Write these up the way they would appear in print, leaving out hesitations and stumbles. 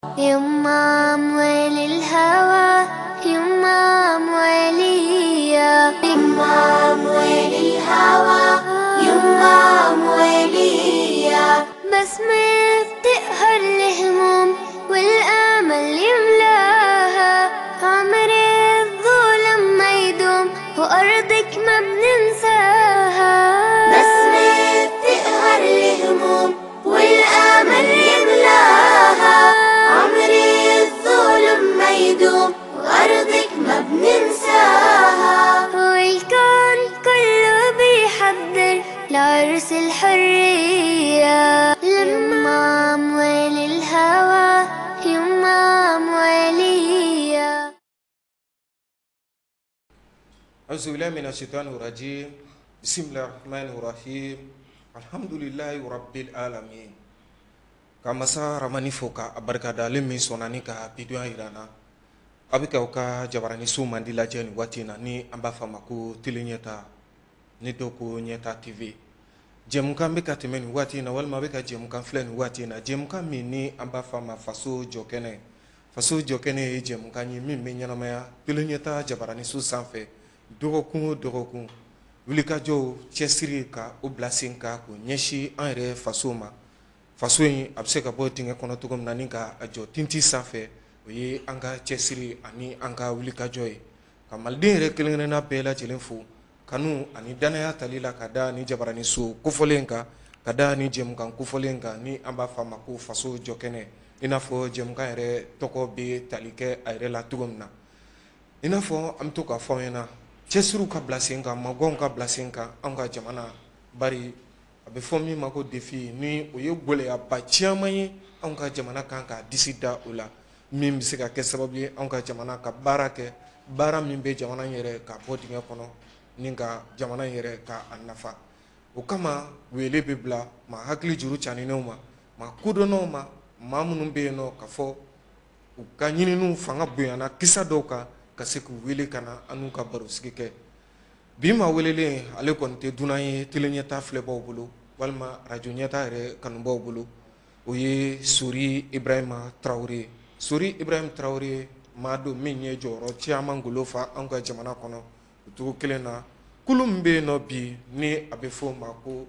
يما أموال الهوى، يما أموالية، يما أموال الهوى، يما أموالية. بسمة بتقهر الهموم والأمل يملاها، عمر الظلم ما يدوم وأرضك ما بننساها. بسمة بتقهر الهموم والأمل يملاها، عمر الظلم ما يدوم وأرضك ما بننساها. والكون كله بيحضر لعرس الحرية، لما أموال الهوى، يما أموالية. أعوذ بالله من الشيطان الرجيم. بسم الله الرحمن الرحيم. الحمد لله رب العالمين. Ka masa Ramani fo ka a barikada, ale min sɔnna ni ka bidonya yira an na. A bɛ k'aw ka jabaraniso mandi lajɛ nin waati in na, ni an b'a fɔ a ma ko Tele Ɲɛta, ni dɔw ko Ɲɛta TV. Jɛmukan bɛ ka tɛmɛ nin waati in na, walima a bɛ ka jɛmukan filɛ nin waati in na, jɛmukan min ni an b'a fɔ a ma Faso Jɔkɛnɛ. Faso Jɔkɛnɛ ye jɛmukan ye min bɛ ɲɛnamaya Tele Ɲɛta jabaraniso sanfɛ dɔgɔkun o dɔgɔkun. Wulikajɔw cɛsiri ka o bila sen kan k'o ɲɛsin an yɛrɛ faso ma. Faso in a bɛ se ka bɔ dingɛ kɔnɔ cogo min na ni ka a jɔ tinti sanfɛ, o ye an ka cɛsiri ani an ka wulikajɔ ye. Ka maliden yɛrɛ kelen kelenna bɛɛ lajɛlen fo kanu ani danaya tali la ka da ni jabaraniso kofɔlen kan, ka da ni jɛmukan kofɔlen kan, ni an b'a fɔ a ma ko Faso Jɔkɛnɛ, i n'a fɔ jɛmukan yɛrɛ tɔgɔ bɛ tali kɛ a yɛrɛ la cogo min na. I n'a fɔ an bɛ to k'a fɔ aw ɲɛna, cɛsiriw ka bila sen kan, magɔnw ka bila sen kan anw ka jamana, bari a bɛ fɔ min ma ko défi, ni o ye gɛlɛyaba caman ye anw ka jamana kan k'a disi da o la, min bɛ se ka kɛ sababu ye anw ka jamana ka baara kɛ, baara min bɛ jamana in yɛrɛ ka bɔ dingɛ kɔnɔ ni ka jamana in yɛrɛ ka a nafa. O kama wele bɛ bila maa hakili juru caninenw ma, maa kodɔnnaw ma, maa minnu bɛ yen nɔ ka fɔ u ka ɲininiw fanga bonyana kisa dɔw kan, ka se k'u wele ka na an n'u ka barosigi kɛ. Bi maa welelen, ale kɔni tɛ dunan ye Tele Ɲɛta filɛbaw bolo walima arajo Ɲɛta yɛrɛ kanubaw bolo, o ye Sori Ibrahima Tarawele. Sori Ibrahima Tarawele, maa don min ye jɔyɔrɔ caman golo fa anw ka jamana kɔnɔ. O cogo kelen na, kulu min bɛ yen nɔ bi ni a bɛ fɔ o ma ko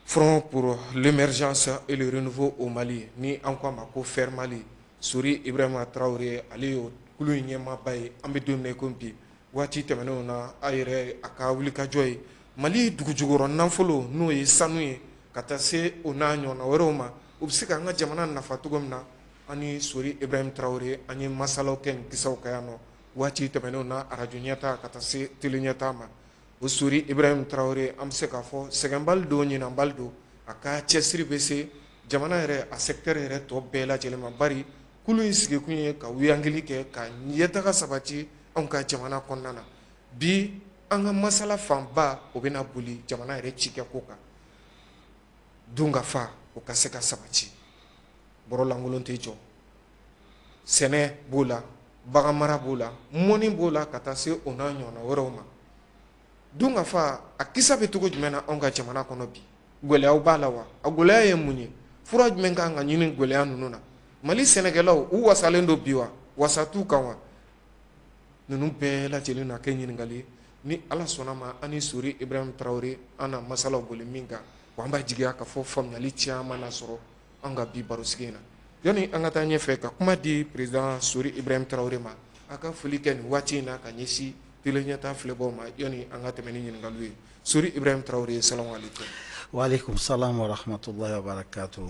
Front pour l'émergence et le renouveau au Mali, ni an ko a ma ko FER Mali, Sori Ibrahima Tarawele, ale y'o kulu in ɲɛmaaba ye. An bɛ don min na i ko bi, waati tɛmɛnenw na, a yɛrɛ a ka wulikajɔ ye Mali dugujukɔrɔ nafolo, n'o ye sanu ye, ka taa se o n'a ɲɔgɔnna wɛrɛw ma, o bɛ se k'an ka jamana nafa cogo min na. An ni Sori Ibrahim Tarawele, an ye masalaw kɛ nin kisaw kan yan nɔ waati tɛmɛnenw na, arajo Ɲɛta ka taa se Tele Ɲɛta ma. O Sori Ibrahim Tarawele, an bɛ se k'a fɔ sɛgɛnbali don, ɲinanbali don, a ka cɛsiri bɛ se jamana yɛrɛ a secteur yɛrɛ tɔ bɛɛ lajɛlen ma, bari kulu in sigikun ye ka wuyankili kɛ ka ɲɛtaga sabati anw ka jamana kɔnɔna na. Bi an ka masala fanba, o bɛna boli jamana yɛrɛ cikɛko kan, dunkafa o ka se ka sabati, bɔrɔ lankolon tɛ jɔ, sɛnɛ b'o la, baganmara b'o la, mɔni b'o la, ka taa se o n'a ɲɔgɔnna wɛrɛw ma. Dunkafa a kisa bɛ cogo jumɛn na anw ka jamana kɔnɔ bi? Gɛlɛyaw b'a la wa? A gɛlɛya ye mun ye? Fura jumɛn kan ka ɲini gɛlɛya ninnu na? Mali sɛnɛkɛlaw, u wasalen don bi wa? Wasa t'u kan wa? Ninnu bɛɛ lajɛlen na kɛ ɲininkali ye, ni Ala sɔnna ma, an ni Sori Ibrahim Tarawele an na masalaw boli min kan. Wa an b'a jigiya ka fɔ faamuyali caman na sɔrɔ an ka bi barosigi in na. Yanni an ka taa ɲɛfɛ ka kuma di président Sori Ibrahim Tarawele ma, a ka foli kɛ nin waati in na ka ɲɛsin Tele Ɲɛta filɛbaw ma, yanni an ka tɛmɛ ni ɲininkaliw ye. Sori Ibrahim Tarawele, salamu aleykum. Waaleykum salam wa rahmatullahi wa barakatuh.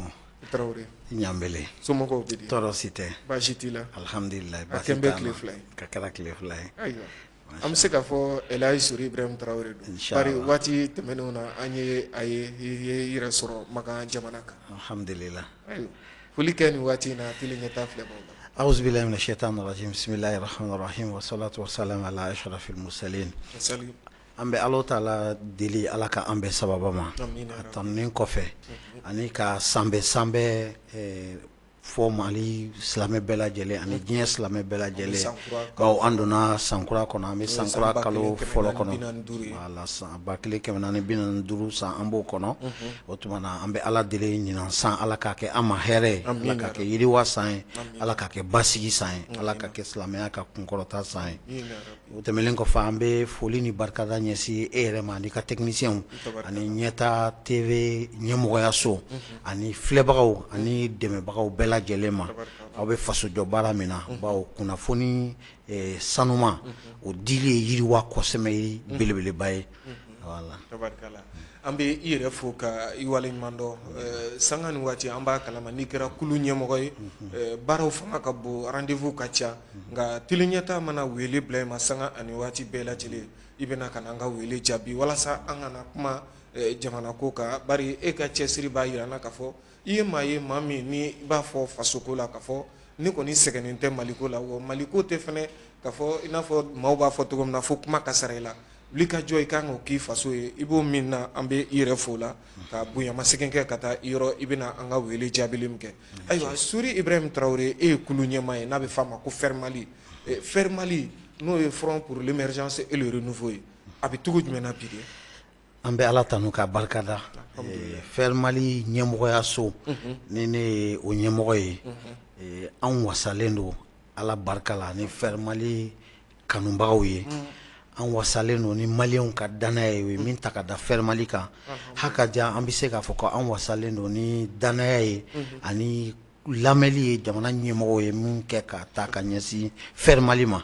Tarawele. Ɲanbele. Somɔgɔw bɛ di? Tɔɔrɔ si tɛ. Baasi t'i la? Alhamdulilayi. A kɛn bɛ tile 2 ye. Ka kɛra tile 2 ye. Ayiwa, an bɛ se k'a fɔ Elayi Sori Ibrahim Tarawele don, bari waati tɛmɛnenw na, an ye a ye i ye yɛrɛ sɔrɔ Makan jamana kan. Alhamdulilah. Ayiwa, foli kɛ nin waati in na Tele Ɲɛta filɛbaw la. أعوذ بالله من الشيطان الرجيم. بسم الله الرحمن الرحيم والصلاة والسلام على أشرف المرسلين. An bɛ Ala taala deli, Ala ka an bɛɛ sababa ma. Amina. A tanunen kɔfɛ ani ka sanbɛ sanbɛ. fɔ Mali silamɛ bɛɛ lajɛlen ani diɲɛ silamɛ bɛɛ lajɛlen, bawo an donna sankura kɔnɔ, an bɛ sankura kalo fɔlɔ kɔnɔ, voilà, san 1445 san an b'o kɔnɔ. O tuma na an bɛ Ala deli ɲinan san Ala k'a kɛ an ma hɛrɛ ye, Ala k'a kɛ yiriwa san ye, Ala k'a kɛ basigi san ye, Ala k'a kɛ silamɛya ka kunkɔrɔta san ye. O tɛmɛnen kɔfɛ, an bɛ foli ni barikada ɲɛsin e yɛrɛ ma ani ka techniciens ani Ɲɛta TV ɲɛmɔgɔyaso ani filɛbagaw ani dɛmɛbagaw bɛɛ lajɛlen ma. Aw bɛ fasojɔ baara min na, bawo kunnafoni sanuma o dili ye yiriwa kɔsɛmɛ belebeleba ye. Voilà. An bɛ i yɛrɛ fo ka i waleɲuman dɔn. Sanga ni waati an b'a kalama n'i kɛra kulu ɲɛmɔgɔ ye, baaraw fanga ka bon, rendez-vous ka ca, nka Tele Ɲɛta mana wele bila i ma sanga ani waati bɛɛ lajɛlen, i bɛna ka na an ka wele jaabi walasa an kana kuma jamana ko kan, bari e ka cɛsiri b'a jira an na k'a fɔ i ye maa ye, maa min ni i b'a fɔ fasoko la k'a fɔ ne kɔni sɛgɛnnen tɛ Maliko la, wa Maliko tɛ fana k'a fɔ i n'a fɔ maaw b'a fɔ cogo min na fo kuma ka sara i la. Wuli ka jɔ i kan k'o k'i faso ye, i b'o min na, an bɛ i yɛrɛ fo la ka bonyamasegin kɛ ka taa i yɔrɔ, i bɛna an ka wele jaabili min kɛ. Ayiwa, Sori Ibrahim Tarawele, e ye kulu ɲɛmaa ye n'a bɛ f'a ma ko FERMALI. FERMALI n'o ye Front pour l'émergence et le renouveau ye, a bɛ cogo jumɛn na bi de? An bɛ Ala tanu k'a barikada. FERMALI ɲɛmɔgɔyaso, ni ne ye o ɲɛmɔgɔ ye, anw wasalen don Ala barika la ni FERMALI kanubagaw ye, an wasalen don ni maliyɛnw ka dannaya ye, u ye min ta ka da FERMALI kan. Haka diya, an bɛ se k'a fɔ ko an wasalen don ni dannaya ye ani lamɛnli ye jamana ɲɛmɔgɔw ye min kɛ ka ta ka ɲɛsin FERMALI ma.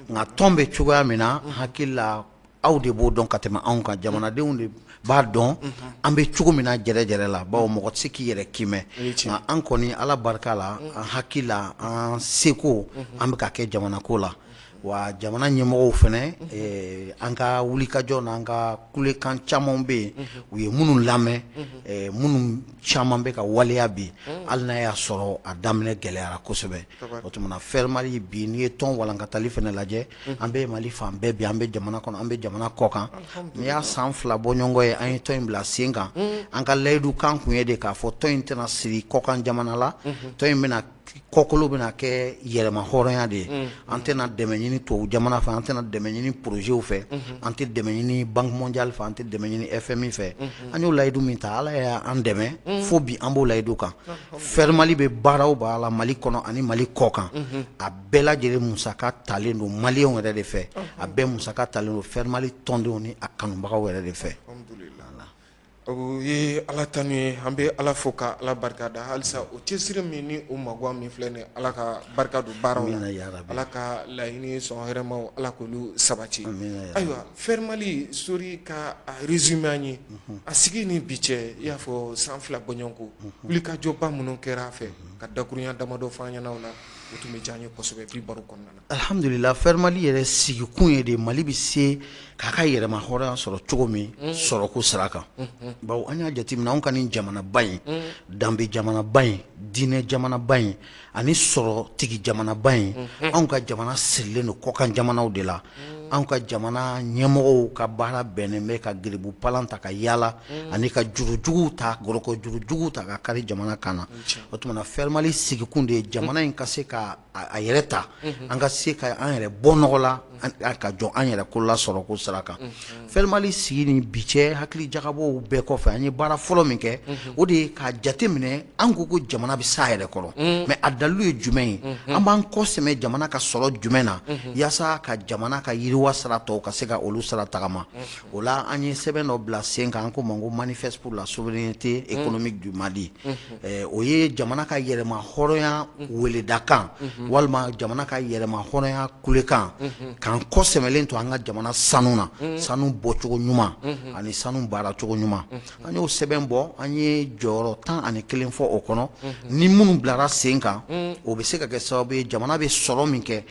Nka tɔn bɛ cogoya min na, hakili la aw de b'o dɔn ka tɛmɛ anw kan, jamanadenw de b'a dɔn an bɛ cogo min na jɛrɛ la, bawo mɔgɔ tɛ se k'i yɛrɛ kimɛ. Nka an kɔni, Ala barika la, an hakili la, an seko an bɛ ka kɛ jamana ko la. Wa jamana ɲɛmɔgɔw fana, an ka wulikajɔ n'an ka kulekan caman bɛ yen, u ye minnu lamɛn, minnu caman bɛ ka waleya bi, hali n'a y'a sɔrɔ a daminɛ gɛlɛyara kosɛbɛ. O tuma na FERMALI bi, n'i ye tɔn walankatali fana lajɛ, an bɛ Mali fan bɛɛ bi, an bɛ jamana kɔnɔ, an bɛ jamana kɔ kan. N'i y'a san 2 bɔɲɔgɔn ye, an ye tɔn in bila sen kan. An ka layidu kan tun ye de k'a fɔ tɔn in tɛna siri kɔkan jamana la, tɔn in bɛna kɔkolo bɛna kɛ yɛrɛma hɔrɔnya de ye. An tɛna dɛmɛ ɲini tubabu jamana fɛ, an tɛna dɛmɛ ɲini projetw fɛ, an tɛ dɛmɛ ɲini Banque mondiale fɛ, an tɛ dɛmɛ ɲini FMI fɛ. An y'o layidu min ta, Ala y'an dɛmɛ, fo bi an b'o layidu kan. FERMALI bɛ baaraw b'a la Mali kɔnɔ ani Mali kɔ kan. A bɛɛ lajɛlen musaka talen don maliyɛnw yɛrɛ de fɛ, a bɛɛ musaka talen don FERMALI tɔndenw ni a kanubagaw yɛrɛ de fɛ. O ye Ala tanu ye, an bɛ Ala fo ka Ala barika da halisa o cɛsiri min ni o mago min filɛ nin, Ala ka barika don baaraw la, Ala ka laɲini sɔn hɛrɛmaw, Ala k'olu sabati. Ayiwa, FERMALI, Sori, ka a résumé an ye, a sigi ni bi cɛ, i y'a fɔ san 2 bɔɲɔgɔnko, wulikajɔba minnu kɛra a fɛ, ka dakurunya damadɔ fɔ an ɲɛna o la, o tun bɛ diya an ye kosɛbɛ bi baro kɔnɔna na. Alihamdulila, FERMALI yɛrɛ sigikun ye de Mali bɛ se k'a ka yɛrɛma hɔrɔnya sɔrɔ cogo min sɔrɔko sira kan, bawo an y'a jateminɛ anw ka nin jamanaba in, danbe jamanaba in, diinɛ jamanaba in ani sɔrɔtigi jamanaba in, anw ka jamana sirilen don kɔkan jamanaw de la. Anw ka jamana ɲɛmɔgɔw ka baara bɛnnen bɛ ka geribu palan ta ka yaala ani ka jurujuguw ta, gɔrɔkɔ jurujuguw ta ka kari jamana kan na. O tuma na FERMALI sigikun de ye jamana in ka se ka a yɛrɛ ta, an ka se ka an yɛrɛ bɔ nɔgɔ la, ka jɔ an yɛrɛ kolo la sɔrɔko sira kan. FERMALI sigi ni bi cɛ, hakili jagabɔw bɛɛ kɔfɛ, an ye baara fɔlɔ min kɛ, o de ye k'a jate minɛ an ko ko jamana bɛ s'a yɛrɛ kɔrɔ, mais a dalilu ye jumɛn ye? An b'an kɔ sɛmɛ jamana ka sɔrɔ jumɛn na yaasa ka jamana ka yiriwa sira tɔw ka se ka olu sira tagama? O la, an ye sɛbɛn dɔ bila sen kan, an ko ma ko Manifeste pour la souveraineté économique du Mali. O ye jamana ka yɛrɛma hɔrɔnya weledakan walima jamana ka yɛrɛma hɔrɔnya kulekan, k'an kɔ sɛmɛlen to an ka jamana sanu na, sanu bɔcogo ɲuman ani sanu baaracogo ɲuman. An y'o sɛbɛn bɔ, an ye jɔyɔrɔ 11 fɔ o kɔnɔ. Ni minnu bilara sen kan, o bɛ se ka kɛ sababu ye jamana bɛ sɔrɔ min kɛ,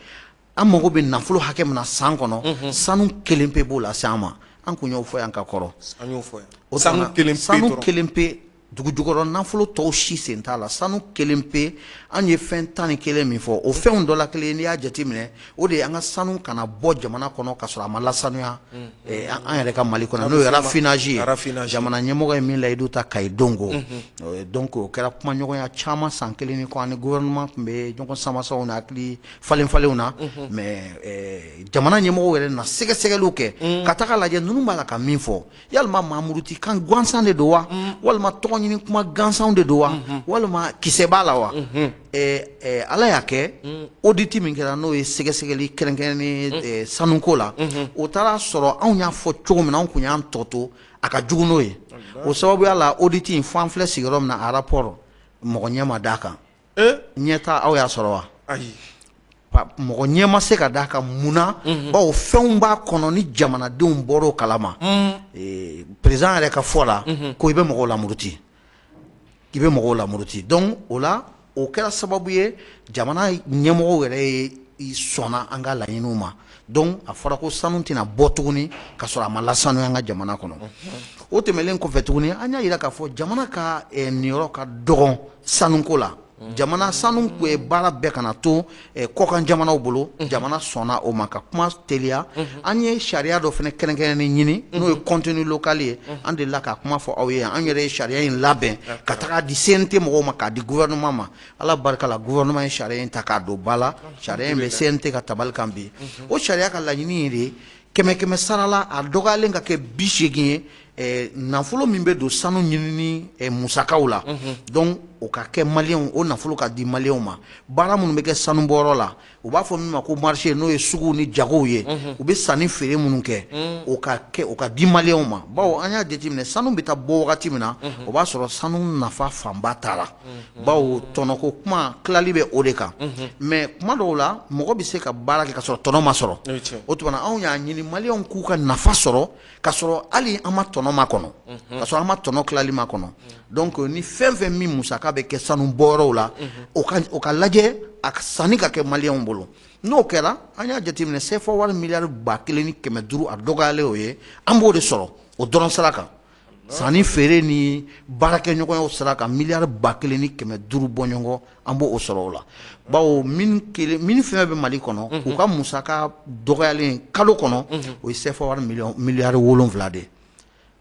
an mago bɛ nafolo hakɛ min na san kɔnɔ, sanu kelen pe b'o lase an ma. An kun y'o fɔ yan ka kɔrɔ. An y'o fɔ yan. Sanu kelen pe. Sanu kelen pe. Dugujukɔrɔ nafolo tɔw si sen t'a la, sanu kelen pe. An ye fɛn 11 min fɔ, o fɛnw dɔ la kelen, n'i y'a jateminɛ, o de ye an ka sanu kana bɔ jamana kɔnɔ ka sɔrɔ a ma lasanuya an yɛrɛ ka Mali kɔnɔ, n'o ye raffinage ye. Jamana ɲɛmɔgɔ ye min layidu ta Kayi don ko, donc o kɛra kumaɲɔgɔnya caman san kelen ni kɔ, ani gouvernement tun bɛ ɲɔgɔn samasaw na, hakili falen falenw na. Mais jamana ɲɛmɔgɔw yɛrɛ na sɛgɛsɛgɛliw kɛ ka taga lajɛ ninnu b'a la ka min fɔ, yalima maamuruti kan gansan de don wa, walima tɔgɔ ɲini kuma gansanw de don wa, walima kisɛ b'a la wa? Ala y'a kɛ, audit min kɛra, n'o ye sɛgɛsɛgɛli kɛrɛnkɛrɛnnen sanuko la, o taara sɔrɔ anw y'a fɔ cogo min na, anw kun y'an tɔ to, a ka jugu n'o ye. O sababuya la, audit in, fo an filɛ sigiyɔrɔ min na, a rapport mɔgɔ ɲɛ ma d'a kan. Ɲɛta, aw y'a sɔrɔ wa? Ayi. Mɔgɔ ɲɛ ma se ka d'a kan. Mun na? Bawo fɛnw b'a kɔnɔ ni jamanadenw bɔr'o kalama, président yɛrɛ ka fɔ la ko i bɛ mɔgɔw lamuruti, i bɛ mɔgɔw lamuruti. Donc o la, o kɛra sababu ye, jamana ɲɛmɔgɔw yɛrɛ ye sɔnna an ka laɲiniw ma. Donc a fɔra ko sanu tɛna bɔ tuguni ka sɔrɔ a ma lasanuya an ka jamana kɔnɔ. O tɛmɛnen kɔfɛ tuguni, an y'a jira k'a fɔ jamana ka niyɔrɔ ka dɔgɔn sanuko la. Jamana sanu baara bɛɛ kana to kɔkan jamanaw bolo. Jamana sɔnna o ma. Ka kuma teliya, an ye sariya dɔ fana kɛrɛnkɛrɛnnen ɲini, n'o ye contenu local ye. An delila ka kuma fɔ aw ye. An yɛrɛ ye sariya in labɛn ka taga di CNT mɔgɔw ma, k'a di gouvernement ma. Ala barika la, gouvernement ye sariya in ta k'a don ba la. Sariya in bɛ CNT ka tabali kan bi. O sariya ka laɲini ye de, kɛmɛ kɛmɛ sara la, a dɔgɔyalen ka kɛ 80 ye, nafolo min bɛ don sanu ɲinini musakaw la, donc o ka kɛ maliyɛnw, o nafolo ka di maliyɛnw ma. Baara minnu bɛ kɛ sanubɔyɔrɔ la, u b'a fɔ min ma ko marché, n'o ye suguw ni jagow ye, u bɛ sanni feere minnu kɛ, o ka kɛ, o ka di maliyɛnw ma. Bawo an y'a jateminɛ, sanu bɛ taa bɔ wagati min na, o b'a sɔrɔ sanu nafa fanba taara, bawo tɔnɔko kuma tilali bɛ o de kan. Mais kuma dɔw la, mɔgɔ bɛ se ka baara kɛ ka sɔrɔ tɔnɔ ma sɔrɔ. O tuma na, anw y'a ɲini maliyɛnw k'u ka nafa sɔrɔ ka sɔrɔ hali an ma tɔnɔ ma kɔnɔ, ka sɔrɔ an ma tɔnɔ tilali ma kɔnɔ. Donc ni fɛn fɛn min musaka bɛ kɛ sanu bɔyɔrɔw la, o ka lajɛ a sanni ka kɛ maliyɛnw bolo. N'o kɛra, an y'a jateminɛ, CFA wari miliyari 1500, a dɔgɔyalen o ye, an b'o de sɔrɔ o dɔrɔn sira kan, sanni feere ni baarakɛɲɔgɔnyaw sira kan, miliyari 1500 bɔɲɔgɔn, an b'o sɔrɔ o la. Bawo mine kelen, mine fɛn bɛ Mali kɔnɔ, u ka musaka dɔgɔyalen kalo kɔnɔ, o ye CFA wari miliyari 7 de ye.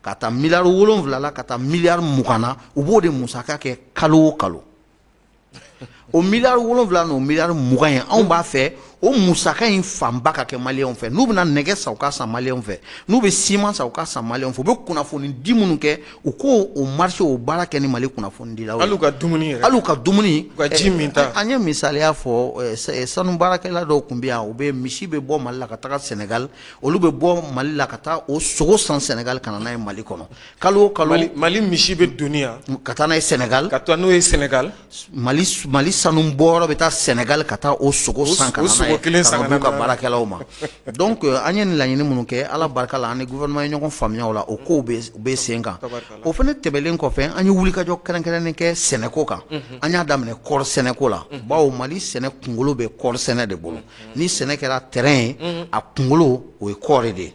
Ka taa miliyari 7 la ka taa miliyari 20 na, u b'o de musaka kɛ kalo o kalo. O miliyari 7 n'o miliyari 20 ye, anw b'a fɛ o musaka in fanba ka kɛ maliyɛnw fɛ. N'u bɛna nɛgɛ san, u ka san maliyɛnw fɛ. N'u bɛ siman san, u ka san maliyɛnw fɛ. U bɛ kunnafoni di minnu kɛ, u k'o o marché, o baara kɛ ni Mali kunnafonidilaw ye. Hali u ka dumuni yɛrɛ. Hali u ka dumuni. U ka ji min ta. An ye misaliya fɔ, sanu baarakɛla dɔw tun bɛ yan, u bɛ misi bɛ bɔ Mali la ka taga Sénégal, olu bɛ bɔ Mali la ka taa o sogo san Sénégal ka na n'a ye Mali kɔnɔ kalo o kalo. Mali misi bɛ doni yan. Ka taa n'a ye Sénégal. Ka taa n'o ye Sénégal. Mali sanu bɔyɔrɔ bɛ taa Sénégal ka taa o sogo san ka na n'a ye, kelen san ka na d'u ka baarakɛlaw ma. Donc an ye nin laɲini minnu kɛ, Ala barika la, an ni gouvernement ye ɲɔgɔn faamuya o la, o kow bɛ sen kan. O fana tɛmɛnen kɔfɛ, an ye wulikajɔ kɛrɛnkɛrɛnnen kɛ sɛnɛko kan. An y'a daminɛ kɔɔri sɛnɛko la, bawo Mali sɛnɛ kunkolo bɛ kɔɔri sɛnɛ de bolo. Ni sɛnɛ kɛra terrain ye, a kunkolo o ye kɔɔri de ye.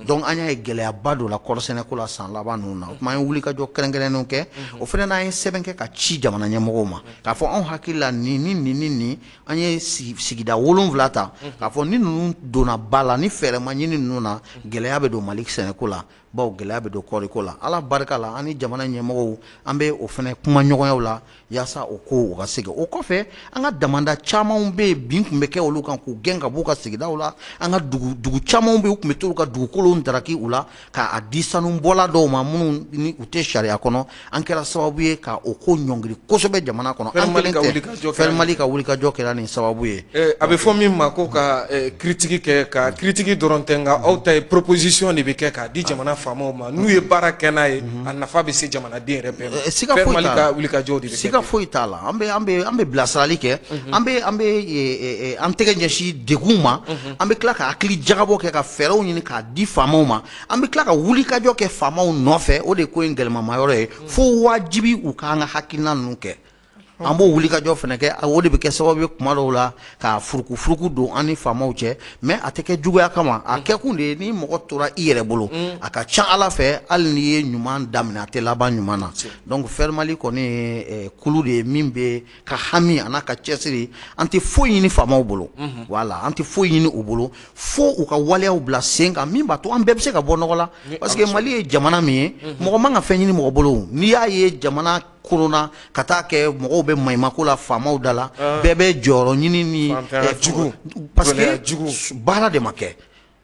Donc an y'a ye gɛlɛyaba dɔ la kɔɔri sɛnɛko la san laban ninnu na. O tuma, an ye wulikajɔ kɛrɛnkɛrɛnnenw kɛ. O fana n'an ye sɛbɛn kɛ ka ci jamana ɲɛmɔgɔw ma k'a fɔ anw hakili la nin ni nin ni nin. An ye sigida 7 ta k'a fɔ ni ninnu donna ba la, ni fɛɛrɛ ma ɲini ninnu na, gɛlɛya bɛ don Mali sɛnɛko la, bawo gɛlɛya bɛ don kɔɔriko la. Ala barika la, an ni jamana ɲɛmɔgɔw, an bɛ o fana kumaɲɔgɔnyaw la yaasa o ko o ka segin o kɔfɛ. An ka damanda camanw bɛ yen, bin tun bɛ kɛ olu kan k'u gɛn ka b'u ka sigidaw la. An ka dugu camanw bɛ yen, u tun bɛ t'u ka dugukolow daraki u la k'a di sanubɔla dɔw ma minnu ni u tɛ sariya kɔnɔ. An kɛra sababu ye ka o ko ɲɔngiri kosɛbɛ jamana kɔnɔ. An kelen tɛ, Fɛrɛmali ka wulikajɔ kɛra nin sababu ye. A bɛ fɔ min ma ko ka critique kɛ, ka critique dɔrɔn tɛ, nka aw ta ye proposition de bɛ kɛ k'a di jamana faamaw ma. N'u ye baara kɛ n'a ye, a nafa bɛ se jamanaden yɛrɛ bɛɛ ma. Siga foyi t'a la, ka wulikajɔw de bɛ kɛ. Siga foyi t'a la. An bɛ bilasirali kɛ, an bɛ an tɛgɛ ɲɛsin degun ma, an bɛ tila ka hakili jagabɔ kɛ ka fɛɛrɛw ɲini k'a di faamaw ma, an bɛ tila ka wulikajɔ kɛ faamaw nɔfɛ. O de ye ko in gɛlɛmama yɔrɔ ye, fo wajibi u k'an ka hakilina ninnu kɛ. An b'o wulikajɔ fana kɛ, o de bɛ kɛ sababu ye kuma dɔw la ka furukufuruku don an ni faamaw cɛ, mais a tɛ kɛ juguya kama. A kɛkun de ye ni mɔgɔ tora i yɛrɛ bolo, a ka ca Ala fɛ, hali n'i ye ɲuman daminɛ, a tɛ laban ɲuman na. Donc Fɛrimali kɔni ye kulu de ye min bɛ ka hami a n'a ka cɛsiri. An tɛ foyi ɲini faamaw bolo, voilà, an tɛ foyi ɲini u bolo fo u ka waleyaw bila sen kan min b'a to an bɛɛ bɛ se ka bɔ nɔgɔ la, parce que Mali ye jamana min ye, mɔgɔ man ka fɛn ɲini mɔgɔ bolo. N'i y'a ye jamana korona ka taa kɛ mɔgɔw bɛ maɲumako la faamaw da la, bɛɛ bɛ jɔyɔrɔ ɲini ni parce que baara de ma kɛ,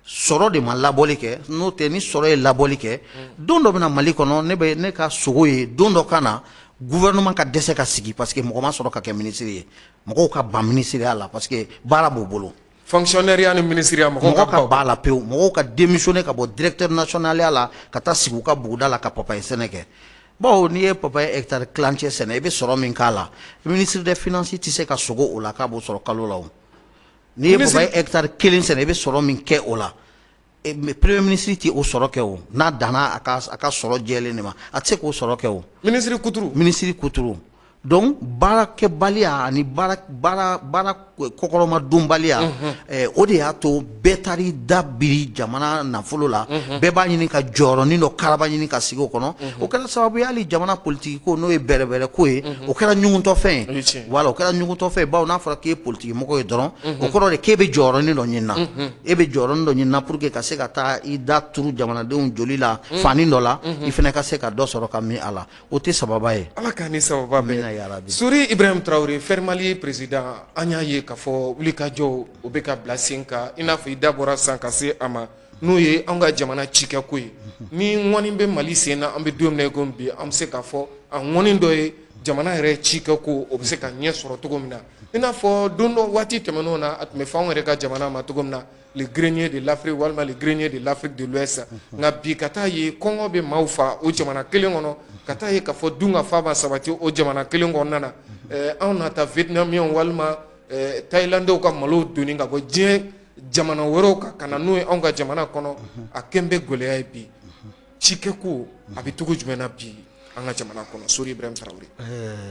sɔrɔ de ma labɔli kɛ. N'o tɛ, ni sɔrɔ ye labɔli kɛ, don dɔ bɛna Mali kɔnɔ, ne bɛ ne ka sogo ye, don dɔ ka na gouvernement ka dɛsɛ ka sigi, parce que mɔgɔ ma sɔrɔ ka kɛ ministre ye, mɔgɔw ka ban ministériya la, parce que baara b'u bolo. Fonctionnaire ni ministériya, mɔgɔw ka ban la pewu, mɔgɔw ka démissionner ka bɔ directeur national la ka taa sigi u ka buguda la ka papaye sɛnɛ kɛ. Bawo n'i ye papaye hectare tilancɛ sɛnɛ, i bɛ sɔrɔ min k'a la, ministre des finances tɛ se ka sogo o la k'a b'o sɔrɔ kalo la. O n'i ye papaye hectare kelen sɛnɛ, i bɛ sɔrɔ min kɛ o la, premier ministre tɛ o sɔrɔ kɛ. O n'a danna a ka sɔrɔ jɛlen de ma, a tɛ se k'o sɔrɔ kɛ. O ministre kuturu, ministre kuturu. Donc baarakɛbaliya ani baara kɔkɔrɔma donbaliya, o de y'a to bɛɛ taar'i da biri jamana nafolo la, bɛɛ b'a ɲini ka jɔyɔrɔnin dɔ karaba ɲini ka sigi o kɔnɔ. O kɛra sababu ye hali jamana politiki ko, n'o ye bɛrɛbɛrɛ ko ye, o kɛra ɲugutɔfɛn ye. Voilà, o kɛra ɲugutɔfɛn ye, bawo n'a fɔra k'e ye politiki mɔgɔ ye dɔrɔn, o kɔrɔ de k'e bɛ jɔyɔrɔnin dɔ ɲini na, e bɛ jɔyɔrɔnin dɔ ɲini na pour que ka se ka taa i da turu jamanadenw joli la fani dɔ la, i fana ka se ka dɔ sɔrɔ ka min a la. O tɛ sababa ye. Ala k'an ni sababa bɛn. Sori Ibrahim Traoré, Fɛrimali président, an y'a ye k'a fɔ wulikajɔ o bɛ ka bila sen kan, i n'a fɔ i da bɔra san ka se a ma, n'o ye an ka jamana cikɛko ye. Ni ŋɔni bɛ Mali sen na, an bɛ don min na i komi bi, an bɛ se k'a fɔ a ŋɔni dɔ ye jamana yɛrɛ cikɛko, o bɛ se ka ɲɛ sɔrɔ cogo min na. I n'a fɔ don dɔ waati tɛmɛnenw na, a tun bɛ fɔ anw yɛrɛ ka jamana ma cogo min na, le grenier de l'Afrique walima le grenier de l'Afrique de l'Ouest. Nka bi ka taa ye kɔngɔ bɛ maaw fa o jamana kelen kɔnɔ, ka taa ye k'a fɔ dun ka fa ma sabati o jamana kelen kɔnɔna na. Anw na taa Vietnamiens walima Thaïlandais ka malo donni ka bɔ diɲɛ jamana wɛrɛw kan ka na n'o ye anw ka jamana kɔnɔ, a kɛn bɛ gɛlɛya ye bi. Cikɛko a bɛ cogo jumɛn na bi an ka jamana kɔnɔ, Sori Ibrahim Traoré?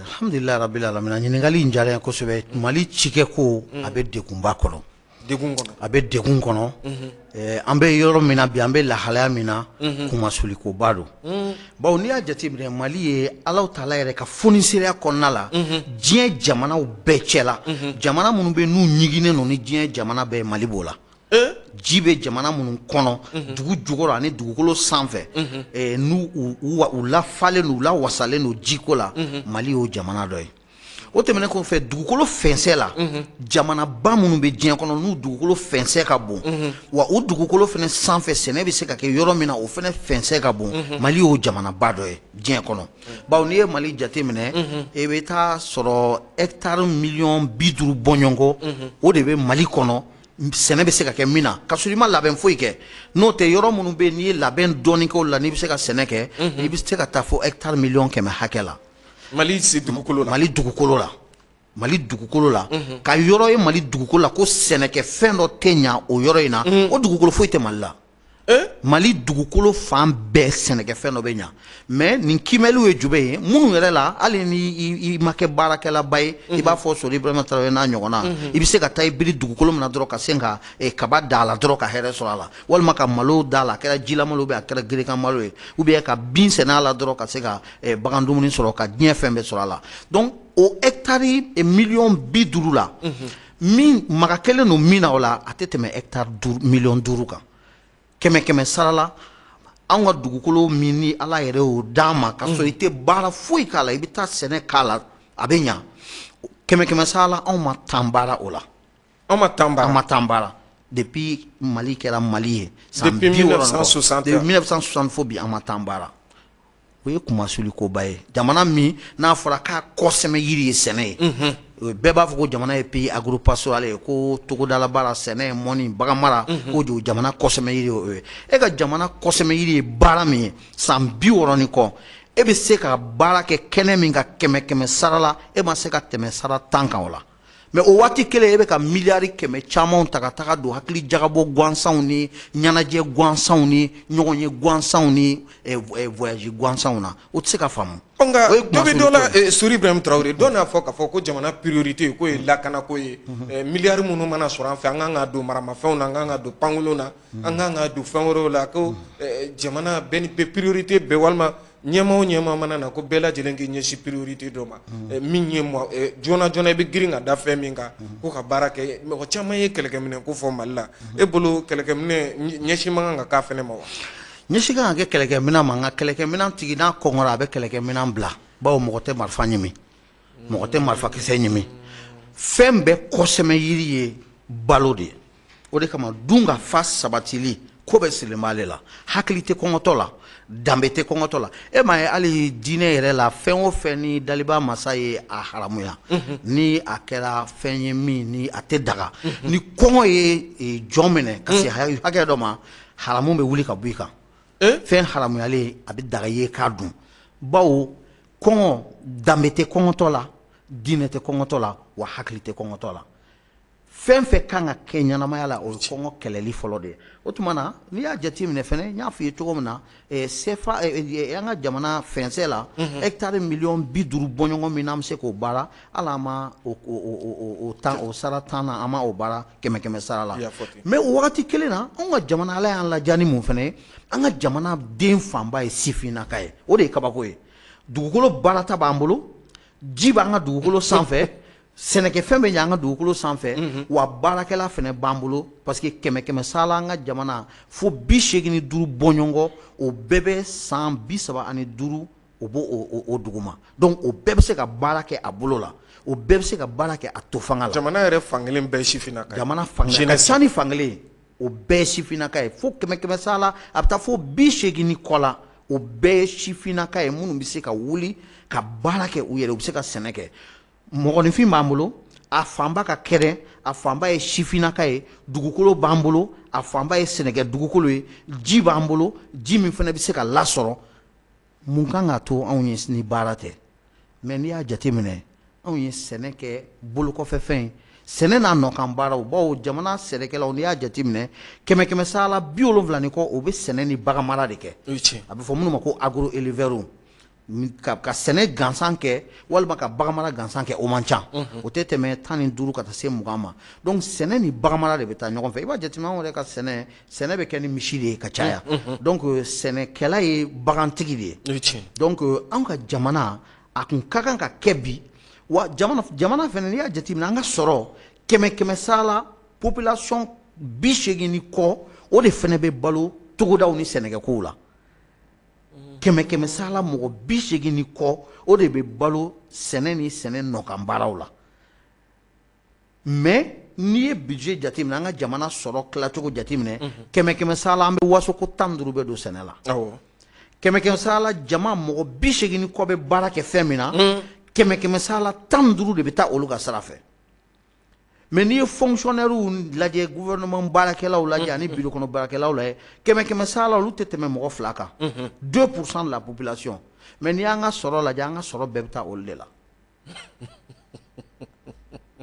Alhamdulilayi rabbil alamin, ɲininkali in diyara n ye kosɛbɛ. Mali cikɛko a bɛ degunba kɔnɔ. Degun kɔnɔ. A bɛ degun kɔnɔ. An bɛ yɔrɔ min na bi, an bɛ lahalaya min na, kunmasulikoba don. Bawo n'i y'a jateminɛ, Mali ye Alahu taala yɛrɛ ka foniseriya kɔnɔna la, diɲɛ jamanaw bɛɛ cɛ la, jamana minnu bɛ n'u ɲiginnen don ni diɲɛ jamana bɛɛ, Mali b'o la. Ji bɛ jamana minnu kɔnɔ, dugu jukɔrɔ ani dugukolo sanfɛ, n'u u lafalen don, u lawasalen don jiko la, Mali y'o jamana dɔ ye. O tɛmɛnen kɔfɛ, dugukolo fɛnsɛ la, jamanaba minnu bɛ diɲɛ kɔnɔ n'u dugukolo fɛnsɛ ka bon, wa o dugukolo fana sanfɛ sɛnɛ bɛ se ka kɛ yɔrɔ min na, o fana fɛnsɛ ka bon, Mali y'o jamanaba dɔ ye diɲɛ kɔnɔ. Bawo n'i ye Mali jateminɛ, i bɛ taa sɔrɔ hectare 50 miliyɔn bɔɲɔgɔnko, o de bɛ Mali kɔnɔ sɛnɛ bɛ se ka kɛ min na, ka sɔrɔ i ma labɛn foyi kɛ. N'o tɛ, yɔrɔ minnu bɛ yen n'i ye labɛn dɔɔni kɛ o la, n'i bɛ se ka sɛnɛ kɛ, i bɛ se ka taa fo hectare 100 miliyɔn hakɛ la. Mali dugukolo la. Mali dugukolo la, Mali dugukolo la, ka yɔrɔ ye Mali dugukolo la ko sɛnɛkɛfɛn dɔ tɛ ɲa o yɔrɔ in na, o dugukolo foyi tɛ Mali la. Mali dugukolo fan bɛɛ sɛnɛkɛfɛn dɔ bɛ ɲa, mais nin kiimɛliw ye jumɛn ye minnu yɛrɛ la, hali ni i ma kɛ baarakɛlaba ye, i b'a fɔ Sori Ibrahima Traoré n'a ɲɔgɔnna, i bɛ se ka taa i biri dugukolo min na dɔrɔn, ka se ka kaba da a la dɔrɔn ka hɛrɛ sɔrɔ a la, walima ka malo da a la, a kɛra jilamalo a kɛra gerekan malo ye, ou bien ka bin sɛnɛ a la dɔrɔn, ka se ka bagan dumuni sɔrɔ, ka diɲɛ fɛn bɛɛ sɔrɔ a la. Donc o hectare 50 miliyɔn la, min maga kɛlen don min na o la, a tɛ tɛmɛ hectare 5 miliyɔn kan. Kɛmɛ kɛmɛ sara la, anw ka dugukolo min ni Ala yɛrɛ y'o d'an ma, ka sɔrɔ i tɛ baara foyi k'a la, i bɛ taa sɛnɛ k'a la, a bɛ ɲa, kɛmɛ kɛmɛ sara la, anw ma tan baara o la. Anw ma tan baara. An ma tan baara depuis Mali kɛra Mali ye. San depuis 1960. Depuis 1960 fo bi, an ma tan baara. O ye kunmasulikoba ye. Jamana min n'a fɔra k'a kɔsɛmɛ yiri ye sɛnɛ ye, bɛɛ b'a fɔ ko jamana ye pays agropastoral ye, ko togodala baara, sɛnɛ, mɔni, bagan mara, ko jamana kɔsɛmɛ yiri o ye. E ka jamana kɔsɛmɛ yiri ye baara min ye, san 60 ni kɔ, e bɛ se ka baara kɛ kɛnɛ min ka, kɛmɛ kɛmɛ sara la, e ma se ka tɛmɛ sara 10 kan o la. Mais o waati kelen, e bɛ ka miliyari 100 camanw ta ka taga don hakili jagabɔ gansanw ni ɲɛnajɛ gansanw ni ɲɔgɔn ye gansanw ni voyage gansanw na. O tɛ se ka faamu. Nka dɔ bɛ dɔ la, Sori Ibrahim Traoré, dɔ n'a fɔ k'a fɔ ko jamana priorité k'o ye lakanako ye. Miliyari minnu mana sɔrɔ an fɛ, an kan ka don maramafɛnw na, an kan ka don pankurun na, an kan ka don fɛn wɛrɛw la, ko jamana bɛɛ ni priorité bɛɛ, walima ɲɛmaa o ɲɛmaa mana na, ko bɛɛ lajɛlen k'i ɲɛsin priorité dɔ ma, min ye joona joona i bɛ girin ka da fɛn min kan ko ka baara kɛ. Mɔgɔ caman ye kɛlɛkɛminɛn ko fɔ Mali la. E bolo, kɛlɛkɛminɛn ɲɛsin man kan ka k'a fɛnɛ ma wa? Ɲɛsin kan ka kɛ kɛlɛkɛminɛn ma, nka kɛlɛkɛminɛn tigi n'a kɔngɔra, a bɛ kɛlɛkɛminɛn bila, bawo mɔgɔ tɛ marifa ɲimi, mɔgɔ tɛ marifakisɛ ɲimi. Fɛn bɛɛ kɔsɛmɛ yiri ye balo de ye. O de kama dun ka fa sabatili ko bɛ sirilen b'ale la. Hakili tɛ kɔngɔtɔ la, danbe tɛ kɔngɔtɔ la. E m'a ye, hali diinɛ yɛrɛ la, fɛn o fɛn ni daliba masa ye a haramuya, ni a kɛra fɛn ye min ni a tɛ daga, ni kɔngɔ ye jɔn minɛ ka se hakɛ dɔ ma, haramu bɛ wuli ka bɔ i kan. Fɛn haramuyalen, a bɛ daga i ye k'a dun, bawo kɔngɔ, danbe tɛ kɔngɔtɔ la, diinɛ tɛ kɔngɔtɔ la, wa hakili tɛ kɔngɔtɔ la. Fɛn fɛn kan ka kɛ ɲɛnamaya la, o ye kɔngɔ kɛlɛli fɔlɔ de ye. O tuma na, n'i y'a jateminɛ fɛnɛ, n y'a f'i ye cogo min na, CFA, an ka jamana fɛnsɛ la, hectare miliyɔn 50 bɔɲɔgɔn min n'an bɛ se k'o baara, hali an ma o tan o sara 10 na, an ma o baara kɛmɛ kɛmɛ sara la. Mais o wagati kelen na, anw ka jamana, Ala y'an ladiya ni mun fɛnɛ ye, an ka jamana den fanba ye sifinnaka ye. O de ye kabako ye. Dugukolo baarata b'an bolo, ji b'an ka dugukolo sanfɛ, sɛnɛkɛfɛn bɛ ɲɛ an ka dugukolo sanfɛ, wa baarakɛla fɛnɛ b'an bolo, parce que kɛmɛ kɛmɛ sara la, an ka jamana fo 85 bɔɲɔgɔn, o bɛɛ bɛ san 35, o b'o o duguma. Donc o bɛɛ bɛ se ka baara kɛ a bolo la, o bɛɛ bɛ se ka baara kɛ a to fanga la. Jamana yɛrɛ fankelen bɛɛ ye sifinnaka ye. Jamana fankelen ka ca ni fankelen ye, o bɛɛ ye sifinnaka ye. Fo kɛmɛ kɛmɛ sara la, a bɛ taa fo 80 ni kɔ la, o bɛɛ ye sifinnaka ye, minnu bɛ se ka wuli ka baara kɛ u yɛrɛ, u bɛ se ka sɛnɛ kɛ. Mɔgɔninfin b'an bolo, a fanba ka kɛnɛ, a fanba ye sifinnaka ye. Dugukolo b'an bolo, a fanba ye sɛnɛkɛ dugukolo ye. Ji b'an bolo, ji min fana bɛ se ka lasɔrɔ. Mun kan ka to anw ye ni baara tɛ? Mais n'i y'a jateminɛ, anw ye sɛnɛ kɛ bolokɔfɛfɛn ye, sɛnɛ n'a nɔkan baaraw, bawo jamana sɛnɛkɛlaw, n'i y'a jateminɛ, kɛmɛ kɛmɛ sara la 70 ni kɔ, o bɛ sɛnɛ ni bagan mara de kɛ. A bɛ fɔ minnu ma ko agro éleveurs. Ka sɛnɛ gansan kɛ walima ka bagan mara gansan kɛ, o man ca, o tɛ tɛmɛ 15 ka taa se 20 ma. Donc sɛnɛ ni bagan mara de bɛ taa ɲɔgɔn fɛ. I b'a jateminɛ, anw yɛrɛ ka sɛnɛ, sɛnɛ bɛ kɛ ni misi de ye ka caya. Donc sɛnɛkɛla ye bagantigi de ye. Donc anw ka jamana, a kun ka kan ka kɛ bi wa jamana fɛnɛ, n'i y'a jateminɛ, an ka sɔrɔ, kɛmɛ kɛmɛ sara la, population 80 ni kɔ, o de fɛnɛ bɛ balo togodaw ni sɛnɛkɛkow la. Kɛmɛ kɛmɛ sara la, mɔgɔ 80 ni kɔ, o de bɛ balo sɛnɛ ni sɛnɛ nɔkan baaraw la. Mais n'i ye budget jateminɛ, an ka jamana sɔrɔ tilacogo jateminɛ, kɛmɛ kɛmɛ sara la, an bɛ waso ko 15 bɛ don sɛnɛ la. Kɛmɛ kɛmɛ sara la, jama mɔgɔ 80 ni kɔ bɛ baara kɛ fɛn min na, kɛmɛ kɛmɛ sara la 15 de bɛ taa olu ka sara fɛ. Mais n'i ye fonctionnaires lajɛ, gouvernement baarakɛlaw lajɛ ani bureau kɔnɔ baarakɛlaw lajɛ, kɛmɛ kɛmɛ sara la, olu tɛ tɛmɛ mɔgɔ 2 kan, 2% de la population. Mais n'i y'an ka sɔrɔ lajɛ, an ka sɔrɔ bɛɛ bɛ taa olu de la.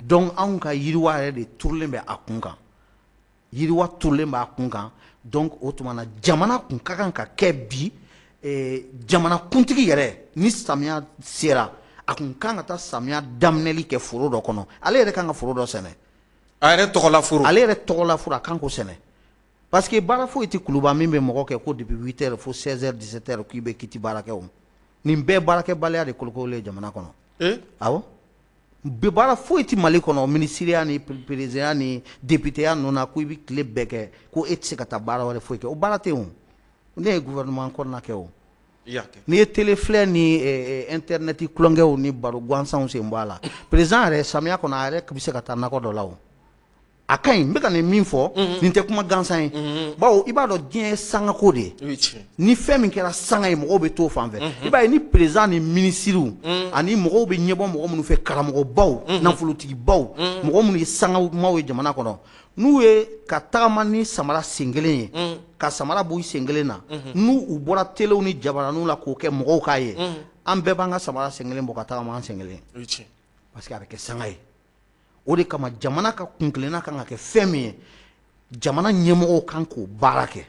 Donc anw ka yiriwa yɛrɛ de turulen bɛ a kun kan, yiriwa turulen b'a kun kan. Donc o tuma na, jamana kun ka kan ka kɛ bi, jamana kuntigi yɛrɛ, ni samiya sera, a kun kan ka taa samiya daminɛli kɛ foro dɔ kɔnɔ. Ale yɛrɛ kan ka foro dɔ sɛnɛ. A yɛrɛ tɔgɔla foro. Ale yɛrɛ tɔgɔla foro, a kan k'o sɛnɛ, parce que baara foyi tɛ Kuluba min bɛ mɔgɔ kɛ ko depuis 8 heures fo 16 heures, 17 heures, k'i bɛ kiti baara kɛ. O nin bɛɛ baarakɛbaliya de kolokololen jamana kɔnɔ. Awɔ, bi baara foyi tɛ Mali kɔnɔ, minisiriya ni président ni députéya ninnu na, ko i bɛ tile bɛɛ kɛ ko e tɛ se ka taa baara wɛrɛ foyi kɛ. O baara tɛ yen. O ne ye gouvernement kɔnɔna kɛ. O n'i ye télé filɛ ni internet tulonkɛw ni baro gansanw sen bɔ a la, président yɛrɛ, samiya kɔnɔ, a yɛrɛ bɛ se ka taa nakɔ dɔ la. O a ka ɲi. N bɛ ka nin min fɔ, nin tɛ kuma gansan ye, bawo i b'a dɔn diɲɛ ye sangako de ye. Ni fɛn min kɛra sanga ye, mɔgɔw bɛ t'o fan fɛ. I b'a ye, ni président ni minisiriw ani mɔgɔw bɛ ɲɛbɔ mɔgɔ minnu fɛ, karamɔgɔbaw, nafolotigibaw, mɔgɔ minnu ye sangamaw ye jamana kɔnɔ, n'u ye ka tagama ni samara sen kelen ye, ka samara bɔ i sen kelen na, n'u u bɔra telew ni jabaraninw la k'o kɛ mɔgɔw k'a ye, an bɛɛ b'an ka samara sen kelen bɔ ka tagama an sen kelen, parce que a bɛ kɛ sanga ye. O de kama jamana ka kuntilenna kan ka kɛ fɛn min ye, jamana ɲɛmɔgɔw kan k'o baara kɛ.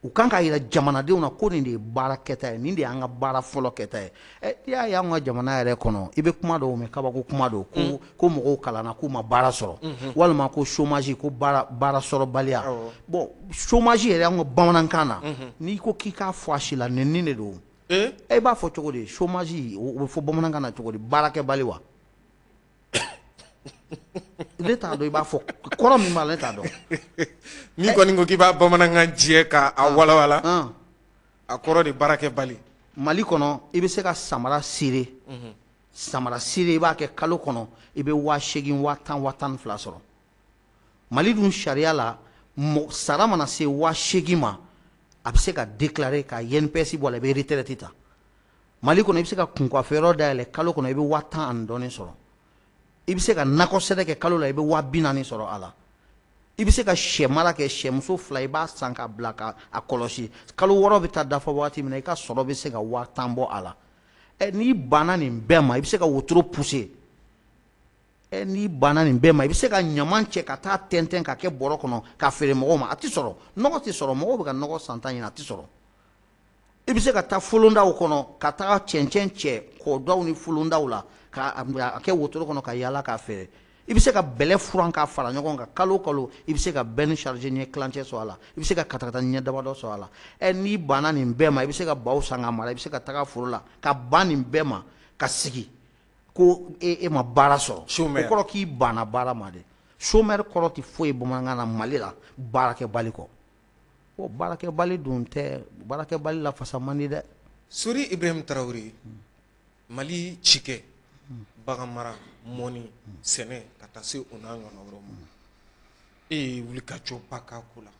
U kan k'a yira jamanadenw na ko nin de ye baara kɛta ye, nin de y'an ka baara fɔlɔ kɛta ye. Ɛ, i y'a ye, anw ka jamana yɛrɛ kɔnɔ, i bɛ kuma dɔw mɛn, kabako kuma dɔw, ko mɔgɔw kalanna k'u ma baara sɔrɔ, walima ko chômage, ko baara sɔrɔbaliya. Bon, chômage yɛrɛ, anw ka bamanankan na, n'i ko k'i k'a fɔ a si la, nɛni de don. E b'a fɔ cogo di? Chômage, o bɛ fɔ bamanankan na cogo di? Baarakɛbali wa? Ne t'a dɔn i b'a fɔ kɔrɔ min b'a la, ne t'a dɔn. N'i kɔni ko k'i b'a bamanankan jɛ k'a walawala, a kɔrɔ de baarakɛbali. Mali kɔnɔ, i bɛ se ka samara sere, samara sere, i b'a kɛ kalo kɔnɔ, i bɛ 8000, 10,000, 12,000 sɔrɔ. Mali dun sariya la, sara mana se 8000 ma, a bɛ se ka déclarer ka INPS bɔ a la, i bɛ retraite ta. Mali kɔnɔ, i bɛ se ka kunkanfɛyɔrɔ dayɛlɛ, kalo kɔnɔ i bɛ 10,000 ani dɔɔnin sɔrɔ. I bɛ se ka nakɔ sɛnɛ kɛ, kalo la i bɛ 40,000 sɔrɔ a la. I bɛ se ka sɛ mara kɛ, sɛmuso fila i b'a san ka bila ka a kɔlɔsi, kalo 6 bɛ taa dafa waati min na, i ka sɔrɔ bɛ se ka 10,000 bɔ a la. Ɛ, n'i banna nin bɛɛ ma, i bɛ se ka wotoro pousser. Ɛ, n'i banna nin bɛɛ ma, i bɛ se ka ɲaman cɛ ka taa tɛntɛn ka kɛ bɔrɔ kɔnɔ ka feere mɔgɔw ma, a tɛ sɔrɔ. Nɔgɔ tɛ sɔrɔ, mɔgɔw bɛ ka nɔgɔ santa ɲini, a tɛ sɔrɔ. I bɛ se ka taa folondaw kɔnɔ ka taga cɛncɛn cɛ kɔdaw ni folondaw la ka a kɛ wotoro kɔnɔ ka yaala k'a feere. I bɛ se ka bɛlɛ furan k'a fara ɲɔgɔn kan, kalo o kalo i bɛ se ka bɛni charger ɲɛ tilancɛ sɔrɔ a la, i bɛ se ka katakata ɲɛ damadɔ sɔrɔ a la. Ɛ, n'i banna nin bɛɛ ma, i bɛ se ka baw san ka mara, i bɛ se ka taga foro la ka ban nin bɛɛ ma ka sigi ko e ma baara sɔrɔ. Chômeur. O kɔrɔ k'i banna baara ma de. Chômeur kɔrɔ tɛ foyi ye bamanankan na Mali la baarakɛbali kɔ. Bon, baarakɛbali dun tɛ, baarakɛbali la fasa man di dɛ. Sori Ibrahim Traoré, Mali cikɛ, bagan mara, mɔni, sɛnɛ, ka taa se o n'a ɲɔgɔnna wɛrɛw ma, e ye wulikajɔba k'a ko la.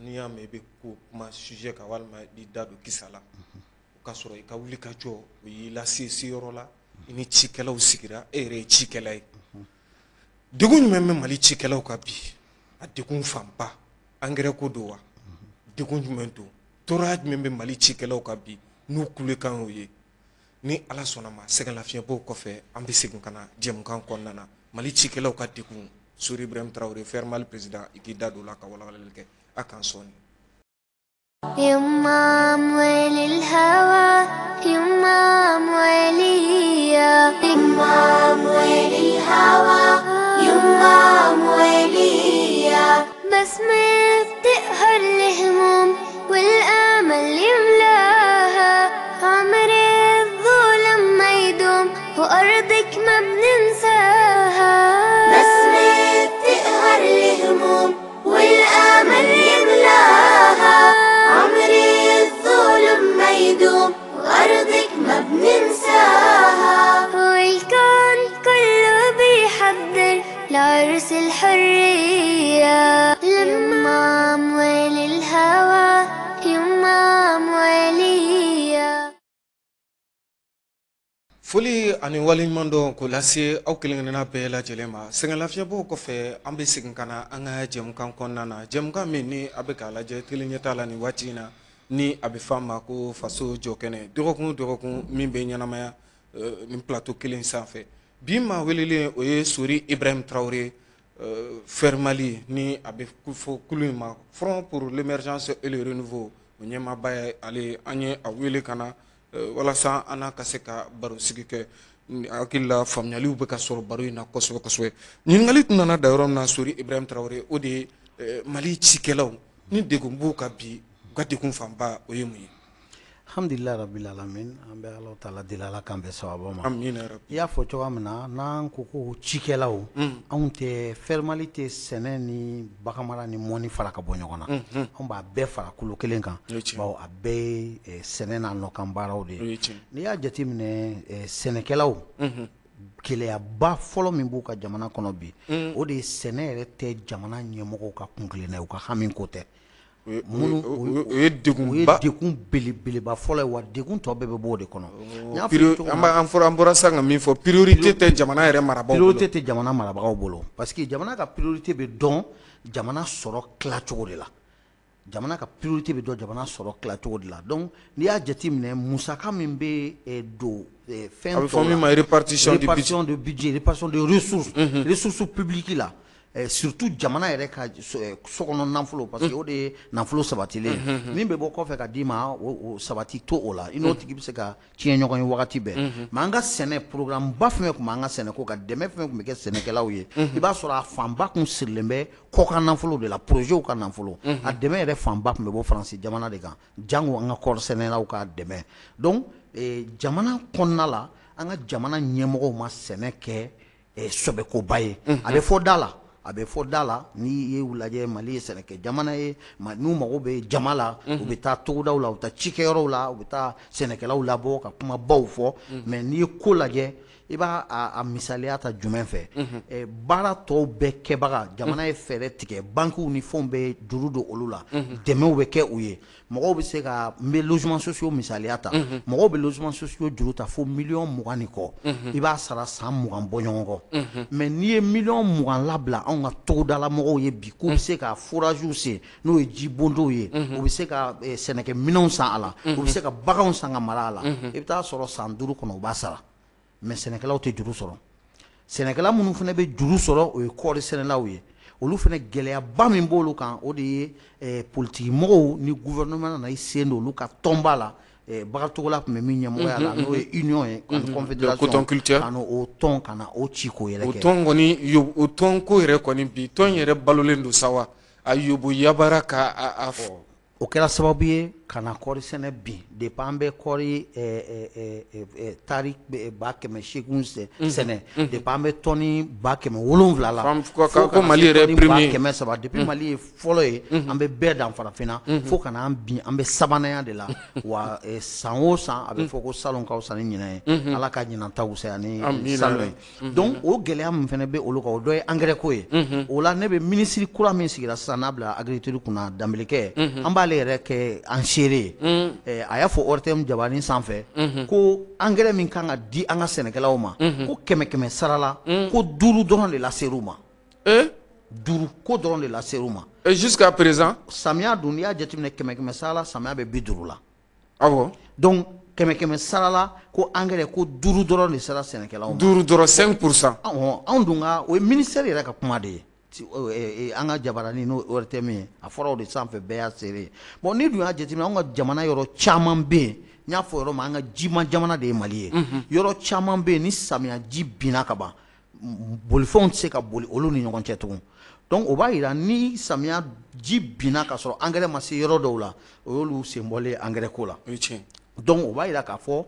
N'i y'a mɛn i bɛ ko kuma sujet kan walima i b'i da don kisa la, o ka sɔrɔ i ka wulikajɔ o y'i lase seyɔrɔ la, i ni cikɛlaw sigira, e yɛrɛ ye cikɛla ye. Degun jumɛn bɛ Mali cikɛlaw kan bi? A degun fanba, engrais ko don wa? Degun jumɛn don? Tɔɔrɔya jumɛn bɛ Mali cikɛlaw kan bi n'u kulekan y'o ye? Ni Ala sɔnna ma, sɛgɛnlafiɲɛbɔw kɔfɛ, an bɛ segin ka na jɛmukan kɔnɔna na. Mali cikɛlaw ka degun, Sori Ibrahim Traoré, Fermali président, i k'i da don o la ka walawalali kɛ. A k'an sɔɔni. يما أموال الهوى، يما أمواليا، يما أموال الهوى، يما أمواليا. بسمة بتقهر الهموم والأمل يملاها، عمر الظلم ما يدوم وأرضك ما بننساها. بسمة بتقهر الهموم والأمل يملاها، عمر الظلم ما يدوم وأرضك ما بننساها. والكون كله بيحضر لعرس الحرية، لما أموال الهوى، يما أموالية. Foli ani waleɲuman dɔn k'o lase aw kelen kelenna bɛɛ lajɛlen ma. Sɛgɛnlafiɲɛbɔw kɔfɛ, an bɛ segin ka na an ka jɛmukan kɔnɔna na, jɛmukan min ni a bɛ k'a lajɛ tele ɲɛta la nin waati in na, ni a bɛ fɔ a ma ko Faso jɔ kɛnɛ, dɔgɔkun o dɔgɔkun min bɛ ɲɛnamaya nin plateau kelen sanfɛ. Bi maa welelen, o ye Sori Ibrahim Traoré, Fermali, ni a bɛ fɔ kulu in ma Front pour l'émergence et le renouveau, o ɲɛmaaba ye ale. An ye a wele ka na walasa an n'a ka se ka baro sigi kɛ. Hakili la, faamuyaliw bɛ ka sɔrɔ baro in na kosɛbɛ kosɛbɛ. Ɲininkali tun nana da yɔrɔ min na, Sori Ibrahim Traoré, o de ye Mali cikɛlaw ni degun b'u ka bi, u ka degun fanba o ye mun ye? Alhamdulilayi rabbil alamin, an bɛ Ala taala deli, Ala k'an bɛn sababa ma. Amina yarabi. I y'a fɔ cogoya min na, n'an ko ko cikɛlaw, anw tɛ Fermali tɛ sɛnɛ ni baganmara ni mɔni fara ka bɔ ɲɔgɔn na. Anw b'a bɛɛ fara kulu kelen kan, bawo a bɛɛ ye sɛnɛ n'a nɔkan baaraw de ye. N'i y'a jateminɛ, sɛnɛkɛlaw, gɛlɛyaba fɔlɔ min b'u ka jamana kɔnɔ bi, o de ye sɛnɛ yɛrɛ tɛ jamana ɲɛmɔgɔw ka kun kelenna ye, u ka hami ko tɛ. O ye degun O ye degun belebeleba fɔlɔ ye, wa degun tɔ bɛɛ bɛ bɔ o de kɔnɔ. An bɔra sisan ka min fɔ, priorité tɛ jamana yɛrɛ marabagaw bolo. Priorité tɛ jamana marabagaw bolo, parce que jamana ka priorité bɛ dɔn jamana sɔrɔ tilacogo de la. Jamana ka priorité bɛ dɔn jamana sɔrɔ tilacogo de la. Donc n'i y'a jateminɛ, musaka min bɛ don fɛn A bɛ fɔ min ma répartition du budget. Répartition de budget, répartition de ressources, ressources publiques la, surtout jamana yɛrɛ ka sokɔnɔ nafolo, parce que o de ye nafolo sabatilen ye. Min bɛ bɔ kɔfɛ ka d'i ma, o sabati to o la, i n'o tigi bɛ se ka tiɲɛ ɲɔgɔn ye wagati bɛɛ. Mais an ka sɛnɛ programme ba fɛn fɛn tun b'an ka sɛnɛko ka dɛmɛ fɛn fɛn tun bɛ kɛ sɛnɛkɛlaw ye, i b'a sɔrɔ a fanba tun sirilen bɛ kɔkan nafolo de la, projet ka nafolo. A dɛmɛ yɛrɛ fanba tun bɛ bɔ Faransi jamana de kan, jango an ka kɔɔri sɛnɛlaw ka dɛmɛ. Donc jamana kɔnɔna la, an ka jamana ɲɛmɔgɔw ma sɛnɛ kɛ sɔbɛkoba ye. A bɛ fɔ da la, a bɛ fɔ da la. N'i ye u lajɛ, Mali ye sɛnɛkɛ jamana ye. N'u mago bɛ jama la, u bɛ taa togodaw la, u bɛ taa cikɛyɔrɔw la, u bɛ taa sɛnɛkɛlaw labɔ ka kumabaw fɔ. Mais n'i ye ko lajɛ, i b'a a misaliya ta jumɛn fɛ? Baara tɔw bɛɛ kɛbaga, jamana ye fɛɛrɛ tigɛ, banques ni fɛnw bɛ juru don olu la, dɛmɛw bɛ kɛ u ye. Mɔgɔw bɛ se ka, n bɛ logements sociaux misaliya ta, mɔgɔw bɛ logements sociaux juru ta fo miliyɔn 20 ni kɔ, i b'a sara san 20 bɔ ɲɔgɔn kɔ. Mais n'i ye miliyɔn 20 labila anw ka togodala mɔgɔw ye bi, k'u bɛ se ka forages sen, n'o ye jibondow ye, u bɛ se ka sɛnɛkɛminɛnw san a la, u bɛ se ka baganw san ka mara a la, i bɛ taa sɔrɔ san 5 kɔnɔ u b'a sara. Mais sɛnɛkɛlaw tɛ juru sɔrɔ. Sɛnɛkɛla minnu fana bɛ juru sɔrɔ, o ye kɔɔri sɛnɛlaw ye. Olu fana, gɛlɛyaba min b'olu kan, o de ye politiki mɔgɔw ni gouvernement nana i sen don olu ka tɔnba la, Bakari Togola tun bɛ min ɲɛmɔgɔya la, n'o ye union ye ani confédération. Coton culture. Ka o tɔn, ka na o ci k'o yɛrɛ O kɛ. Tɔn kɔni, o tɔn ko yɛrɛ kɔni, bi tɔn yɛrɛ balolen don sa wa, a yobo yabara ka a O kɛra sababu ye ka na kɔɔri sɛnɛ bin. Depuis an bɛ kɔɔri tari 800 000 sɛnɛ, depuis an bɛ tɔni 700 000 la, ko Mali yɛrɛ premier. 300 000, depuis Mali ye fɔlɔ ye, an bɛ bɛɛ dan farafinna, fo ka n'an bin, an bɛ sabananya de la wa. San o san a bɛ fɔ ko salon ka fisa ni ɲinan ye, Ala ka ɲinan ta fisaya ni salon ye. Donc o gɛlɛya min fana bɛ olu kan, o dɔ ye engrais ko ye. O la, ne bɛ minisiri kura min sigira sisan, n'a bila agriculture kunna, Danbelekɛ, an b'ale yɛrɛ kɛ an seere ye. A y'a fɔ ORTM jabani sanfɛ ko engrais min kan ka di an ka sɛnɛkɛlaw ma, ko kɛmɛ kɛmɛ sara la, ko 5 dɔrɔn de la ser'u ma. 5 ko dɔrɔn de la ser'u ma. Et jusqu'à présent? Samiya dun, n'i y'a jateminɛ, kɛmɛ kɛmɛ sara la, samiya bɛ 50 la. Donc kɛmɛ kɛmɛ sara la, ko engrais ko 5 dɔrɔn de sera sɛnɛkɛlaw ma. 5 dɔrɔn, 5%. Anw dun ka, o ye ministère yɛrɛ ka kuma de ye. An ka jabarani, n'o ORTM ye, a fɔra o de sanfɛ, bɛɛ y'a seere ye. Bon, ni dun y'a jateminɛ, anw ka jamana yɔrɔ caman bɛ yen, n y'a fɔ yɔrɔ min, an ka jima jamana de ye Mali ye. Yɔrɔ caman bɛ yen, ni samiya ji binna ka ban, bolifɛnw tɛ se ka boli olu ni ɲɔgɔn cɛ tugun. Donc o b'a yira, ni samiya ji binna ka sɔrɔ engrais ma se yɔrɔ dɔw la, o y'olu sen bɔlen engrais ko la. Donc o b'a yira k'a fɔ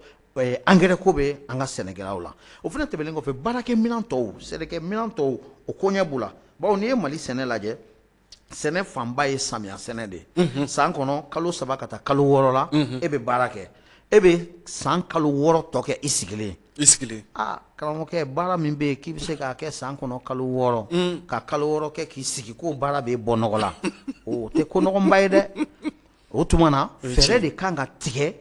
engrais ko bɛ an ka sɛnɛkɛlaw la. O fana tɛmɛnen kɔfɛ, baarakɛminɛn tɔw, sɛnɛkɛminɛn tɔw, o koɲɛ b'u la, bawo n'i ye Mali sɛnɛ lajɛ, sɛnɛ fanba ye samiya sɛnɛ de ye. San kɔnɔ, kalo 3 ka taa kalo 6 la, e bɛ baara kɛ, e bɛ san kalo 6 tɔ kɛ i sigilen. I sigilen. Aa karamɔgɔkɛ, baara min bɛ yen k'i bɛ se k'a kɛ san kɔnɔ kalo 6, ka kalo 6 kɛ k'i sigi, k'o baara bɛ bɔ nɔgɔ la, o tɛ ko nɔgɔnba ye dɛ. O tuma na, fɛɛrɛ de kan ka tigɛ.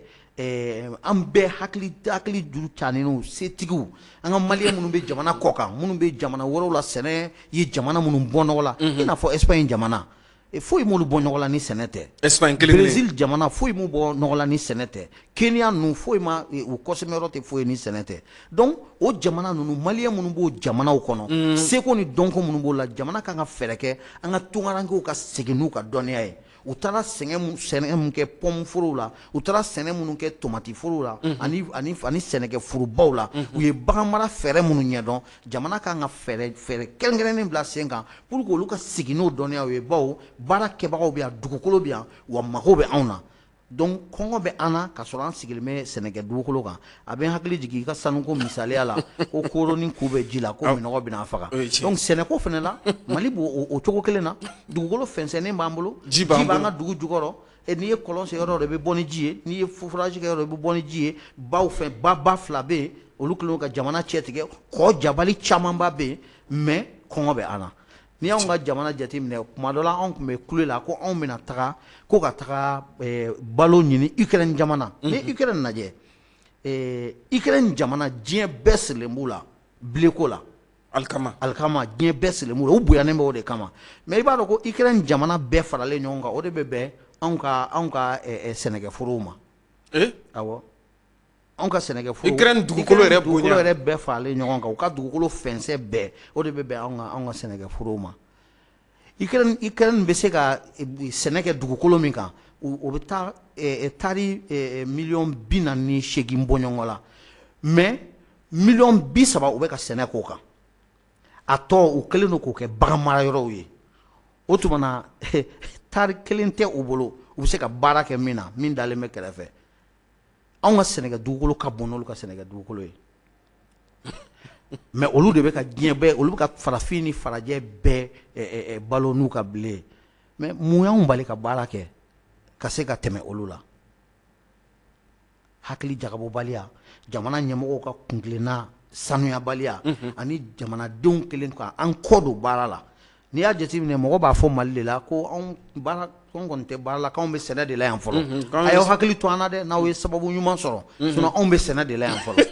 An bɛɛ hakili juru caninw, setigiw, an ka maliyɛn minnu bɛ jamana kɔ kan, minnu bɛ jamana wɛrɛw la, sɛnɛ ye jamana minnu bɔ nɔgɔ la, i n'a fɔ Espagne jamana, foyi m'olu bɔ nɔgɔ la ni sɛnɛ tɛ. Espagne kelen. Brésil jamana, foyi m'u bɔ nɔgɔ la ni sɛnɛ tɛ. Kenya ninnu, foyi ma u kɔsɛmɛyɔrɔ tɛ foyi ni sɛnɛ tɛ. Donc o jamana ninnu, maliyɛn minnu b'o jamanaw kɔnɔ, seko ni dɔnko minnu b'o la, jamana kan ka fɛɛrɛ kɛ an ka tunkarankew ka segin n'u ka dɔnniya ye. U taara sɛnɛ mun kɛ pomme forow la, u taara sɛnɛ minnu kɛ tomati forow la, ani sɛnɛkɛ forobaw la, u ye baganmara fɛɛrɛ minnu ɲɛdɔn, jamana kan ka fɛɛrɛ kɛrɛnkɛrɛnnen bila sen kan pour que olu ka segin n'o dɔnniyaw ye, bawo baara kɛbagaw bɛ yan, dugukolo bɛ yan, wa mago bɛ anw na. Donc kɔngɔ bɛ an na ka sɔrɔ an sigilen bɛ sɛnɛkɛ dugukolo kan. A bɛ n hakili jigin i ka sanuko misaliya la, ko koro ni ku bɛ ji la, ko minɔgɔ bɛna a faga. Donc sɛnɛko fana la, Mali b'o o cogo kelen na. Dugukolo fɛnsɛnnen b'an bolo, ji b'an ka dugu jukɔrɔ. N'i ye kɔlɔn sen yɔrɔ dɔ, i bɛ bɔ ni ji ye. N'i ye forage kɛ yɔrɔ, i bɛ bɔ ni ji ye. Baw fɛn ba fila bɛ yen, olu kɛlen ka jamana cɛ tigɛ, kɔ jabali camanba bɛ yen, mais kɔngɔ bɛ an na. N'i y'anw ka jamana jateminɛ, kuma dɔ la anw tun bɛ kule la ko anw bɛna taga, ko ka taga balo ɲini Ukraine jamana. Ni Ukraine lajɛ, Ukraine jamana, diɲɛ bɛɛ sirilen b'u la blé ko la. Alikama. Alikama, diɲɛ bɛɛ sirilen b'u la, u bonyanen bɛ o de kama. Mais i b'a dɔn ko Ukraine jamana bɛɛ faralen ɲɔgɔn kan, o de bɛ bɛn anw ka sɛnɛkɛforow ma. Awɔ, anw ka sɛnɛkɛforo, Ukraine dugukolo yɛrɛ bonya, dugukolo yɛrɛ bɛɛ faralen ɲɔgɔn kan, u ka dugukolo fɛnsɛ bɛɛ, o de bɛ bɛn anw ka sɛnɛkɛforow ma. Ukraine bɛ se ka sɛnɛ kɛ dugukolo min kan, o bɛ taa tari 48 miliyɔn bɔ ɲɔgɔn la, mais 30 miliyɔn u bɛ ka sɛnɛ k'o kan. A tɔ, u kɛlen don k'o kɛ bagan mara yɔrɔw ye. O tuma na, tari kelen tɛ u bolo u bɛ se ka baara kɛ min na, min dalen bɛ kɛrɛfɛ. Anw ka sɛnɛkɛ dugukolo ka bon n'olu ka sɛnɛkɛ dugukolo ye, mais olu de bɛ ka diɲɛ bɛɛ, olu bɛ ka farafin ni farajɛ bɛɛ balo n'u ka blé ye. Mais mun y'anw bali ka baara kɛ ka se ka tɛmɛ olu la? Hakili jagabɔbaliya, jamana ɲɛmɔgɔw ka kuntilenna sanuyabaliya, ani jamanadenw kelen ka an kɔ don baara la. N'i y'a jateminɛ, mɔgɔ b'a fɔ Mali de la ko anw baara, anw kɔni tɛ baara la, k'anw bɛ sɛnɛ de la yan fɔlɔ. A y'aw hakili to an na dɛ, n'aw ye sababu ɲuman sɔrɔ, sinon anw bɛ sɛnɛ de la yan fɔlɔ.